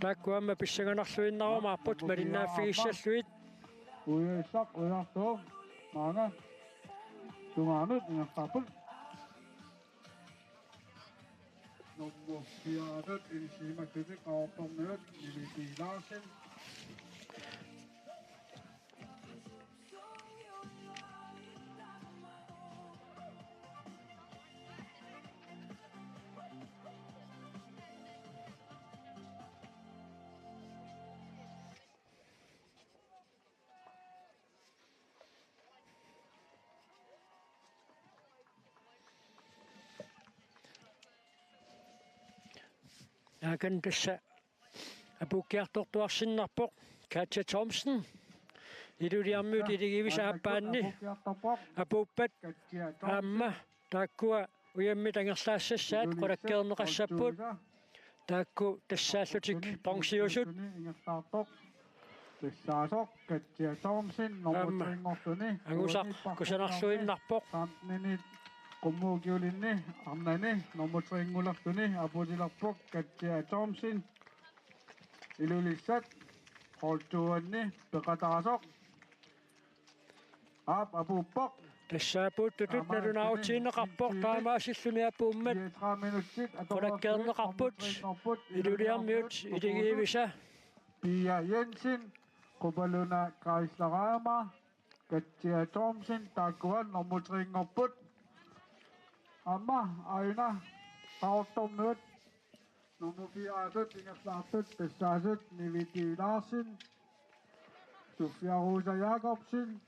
Taakku aamma pissanganarluinnarumaarput malinnaaffigissallugit. Uiussaq uiartuuvoq maanga tungaanut ingerlaarput. Nummer fire-tut initiimattutik qaqortormiut Nivi Larsen. Aakan tassa apuukkiartortuarsinnarpoq Katja Thomsen. Iluliarmiut iligiivisa aappaanni apuuppat aamma taakkua Ujammit angerlaassassaat qulakkeerneqassapput. Taakku tassaallutik bronziusut. Ingerlaartoq. Tassaasoq Katja Thomsen, nummer Aamma. Tre-nngorluni. Angusaq kusanarluinnarpoq. Femtenini Qummuukiulinni arnani nummer tre-nngulerluni apuutilerpoq Katja Thomsen. Ilulissat hold to-anni peqataasoq. Aap, apuuppoq. Tassa apuuttutut nalunaarutsiineqarpoq, taamaasilluni apuummat qulakkeerneqarput, Iluliarmiut iligiivisa. Pia Jensen, Qupaluna Kaislaraama, Katja Thomsen, taakkuat nummer tre-nngorput. Aamma aajuna Qaqortormiut. Nummer fire-tut ingerlaartut tassaasut Nivi T. Larsen, Sofia Rosa Jakobsen,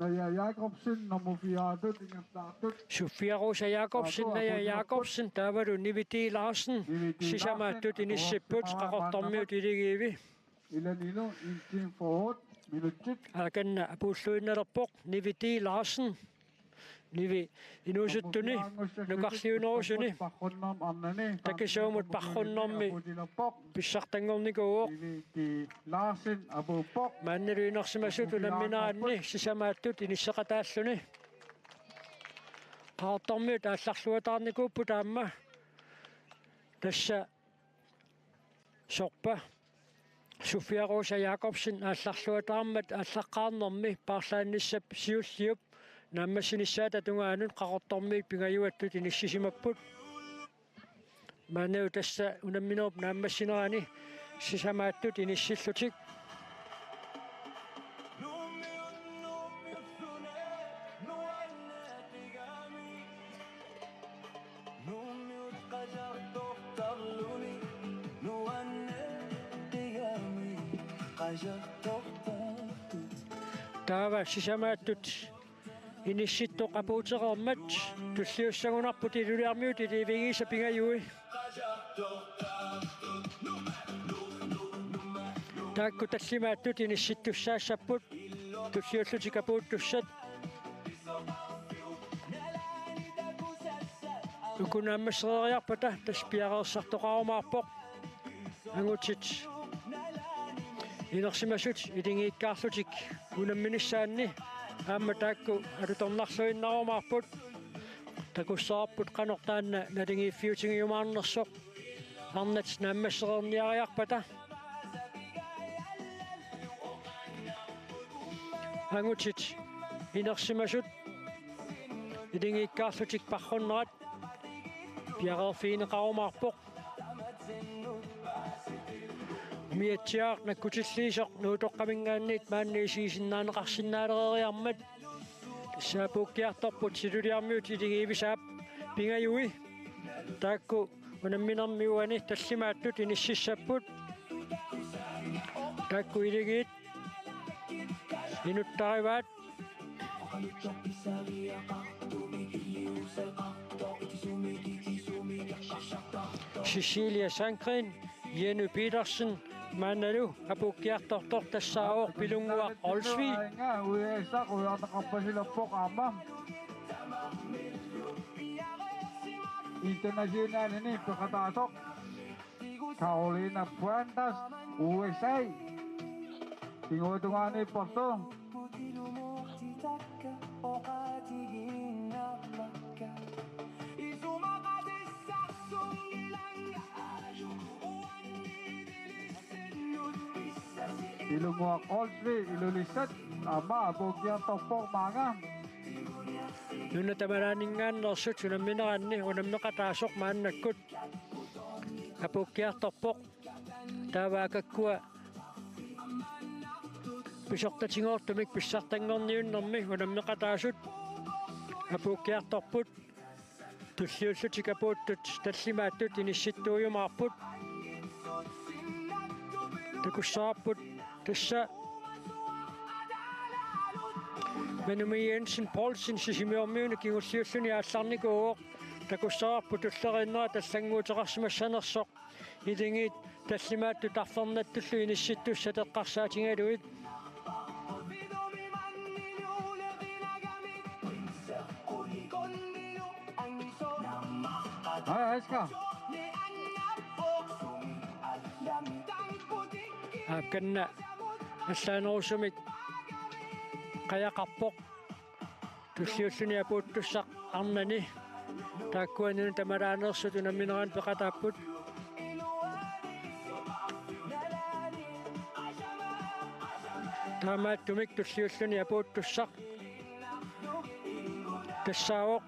Naja Jakobsen, nummer fire-tut ingerlaartut. Sofia Rosa Jakobsen, Naja Jakobsen, taavalu Nivi T. Larsen, sisamaattut inissipput, Qaqortormiut iligiivi. Ilaninu intin forward minutsit. Aakanna apuulluinnalerpoq Nivi T. Larsen. Nivi inuusuttuni nukarliunerusuni takisuumut parrunnermi pissartanngornikuuvoq. Maannalu inersimasut unammineranni sisamaattut inisseqataalluni. Qaqortormiut aallarluataarnikuupput aamma. Tassa sorpa Sofia Rosa Jakobsen aallarluataarmat aallaqqaarnermi paarlaannissap siulliup naammassinissaata tungaanut Qaqortormiut pingajuattut inissisimapput. Maannalu tassa unamminerup naammassinerani sisamaattut inissillutik. Taava sisamaattut inissittoq apuutereermat tulliussagunarput Iluliarmiut ilivigiisa pingajui. Taakku tallimaattut inissittussaassapput tulliullutik apuuttussat. Uku naammassereeriarpata tassa piareersartoqarumaarpoq. Angutit inersimasut iligiikkaarlutik unamminissaanni aamma taakku alutornarluinnarumaarput. Takussavarput qanoq taanna naligiiffiutigiumaarnersoq. Arnat naammassereerniariarpata. Angutit inersimasut iligiikkaarlutik parrunnerat piareerfigineqarumaarpoq. Miatsiaq nakkutilliisoq Nuutoqqaminngaanniit maanna isigisinnaaneqarsinnaalereeriarmat. Tassa apuukkiartorput Iluliarmiut iligiivisaap pingajui. Taakku unamminermi uani tallimaattut inississapput. Taakku iligiit inuttarivaat. Cecilia Sandgreen, Jenny Petersen, maannalu apuukkiartortoq tassaavoq Pilunnguaq Olsvig. Uisa ujarneqarpasilerpoq aamma. Internationalini peqataasoq Carolina Puantas, U S A. Kinguatungaaniipporlu. Pilunnguaq Olsvig Ilulissat aamma apuukkiartorpoq maanga. Nunat tamalaaninngaanneersut unammineranni unammeqataasoq maannakkut apuukkiartorpoq. Taava akakkua pisortatigoortumik pissartanngorniunnermi unammeqataasut apuukkiartorput. Tulliullutik apuuttut tallimaattut inissittuujumaarput. Takussavarput tassa Manu Mie Jensen Poulsen Sisimiormiuni kingulliulluni aallarnikuuvoq. Takussavarput tulleriinnera tallannguuteqarsimassanersoq. Iligiit tallimaattut arfernattullu inissittussat eqqarsaatigalugit. Aa, Asger. Aapkanna allaanerusumik qajaqarpoq. Tulliulluni apuuttussaq arnani. Taakkua nunat tamalaaneersut unammineranni peqataapput. Taamaattumik tulliulluni apuuttussaq tassaavoq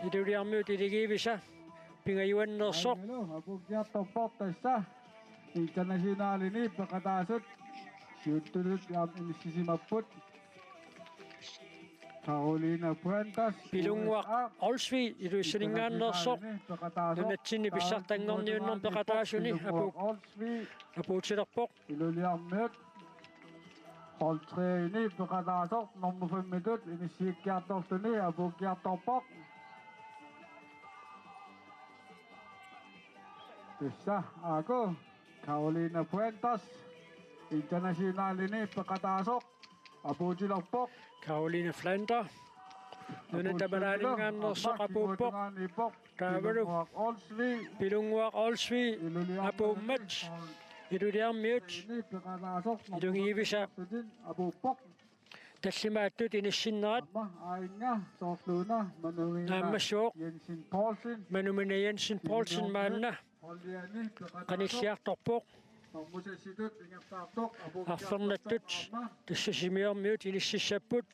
Ilulissarmiut Iligiivisa pingajuanneersoq. Aammalu apuukkiartorpoq tassa internationalini peqataasut siuttutut aamma inissisimapput. Karoline Fuentes, Pilunnguaq U S A, Olsvig, Ilulissaninngaanneersoq, peqataasut nunatsinni pissartanngorniunnermi peqataasuni apuuk-, Olsvig, apuutilerpoq. Ilulissarmiut hold tre-ini peqataasoq nummer femmitut inissiikkiartorluni apuukkiartorpoq. Tassa aaku Karoline Fuentes internationalini peqataasoq apuutilerpoq. Karoline Flander. Nunat tamalaaninngaanneersoq apuuppoq. Taavalu Pilunnguaq Olsvig. Pilunnguaq Olsvig apuummat Ilulissarmiut Iligiivisa apuuppoq. Tallimaattut inissinnerat. Aamma aajuna soorluuna Manu Mina, naammassivoq, Jensen Poulsen. Manu Mina Jensen Poulsen maanna qanilliartorpoq. Arfernattut tassa Sisimiormiut inississapput.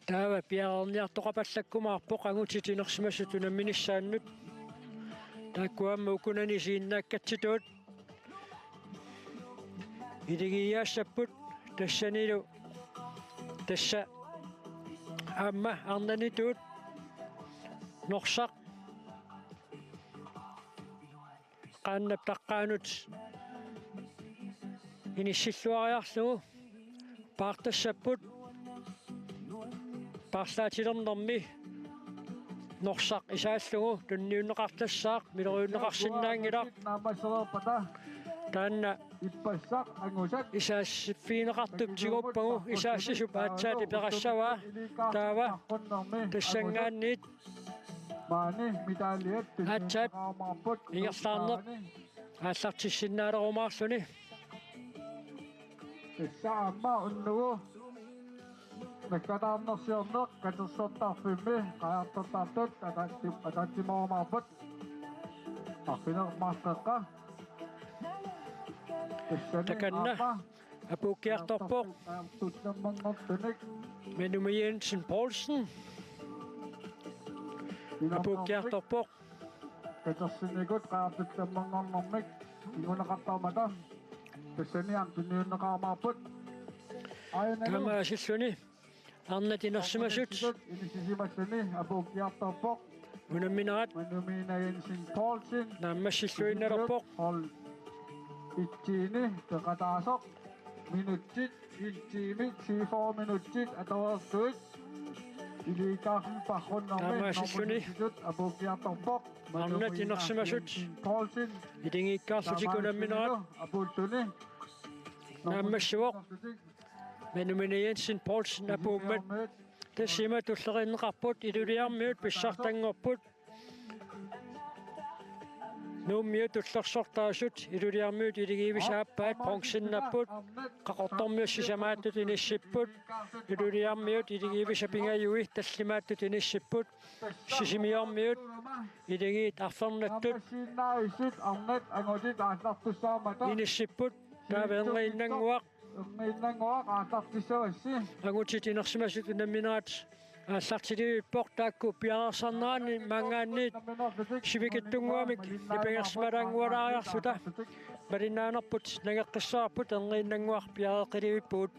Taava piareerniartoqapallakkumaarpoq angutit inersimasut unamminissaannut. Taakku aamma ukunani isiginnaakkatsitut iligiiaassapput tassanilu tassa aamma arnanituut Norsaq qaannap taqqaanut inissilluariarlugu paartassapput. Paarlaatilernermi Norsaq isaallugu tunniunneqartassaaq, miloriunneqarsinnaanngilaq. Taanna isaassiffigineqartup tiguuppagu isaassisup aatsaat iperassavaa. Taava tassanngaanniit aatsaat ingerlaarneq aallartissinnaalerumaarluni. Tassa aamma unnugu naggataarnersiorneq katersortarfimmi qajartortartut ataatsimorumaarput. Arfineq-marluk qeqqa. Tassani takanna aamma apuukkiartorpoq. Qajartortartut nammanngortunik. Manu Jensen Poulsen apuukkiartorpoq. Katersinikut qajartortarmata nammanngornermik kinguneqartarmata tassani aamma tunniunneqarumaarput. Aajuna taamaasilluni arnat inersimasut inissisimassani apuukkiartorpoq. Unamminerat Manu Mina Jensen Poulsen naammassilluinnalerpoq. Hold et-ini peqataasoq minutsit, en time, syvogfyrre minutsit atoreersuit. Iliuuseqarfimmi paarrunnermi taamaasilluni nummer seks-itut apuukkiartorpoq. Arnat inersimasut Poulsen. Iligiikkaarlutik unamminerat apuulluni naammassivoq. Manu Mina Jensen Poulsen apuummat. Tassa ima tulleriinneqarput, Ilulissarmiut pissartanngorput. Nuummiut tullersortaasut Ilulissarmiut Iligiivisa aappaat bronzennapput. Qaqortormiut sisamaattut inissipput. Ilulissarmiut Iligiivisa pingajui tallimaattut inissipput. Sisimiormiut Iligiit arfernattut inissipput. Taava erniinnannguaq. Erniinnannguaq aallartissavassi. Angutit inersimasut unamminerat aallartilivippoq, taakku piareersarneranni maanngaanniit sivikitsunnguamik nipangersimalaanngualaariarluta. Malinnaanerput nangeqqissavarput, erniinnannguaq piareeqqilivippugut.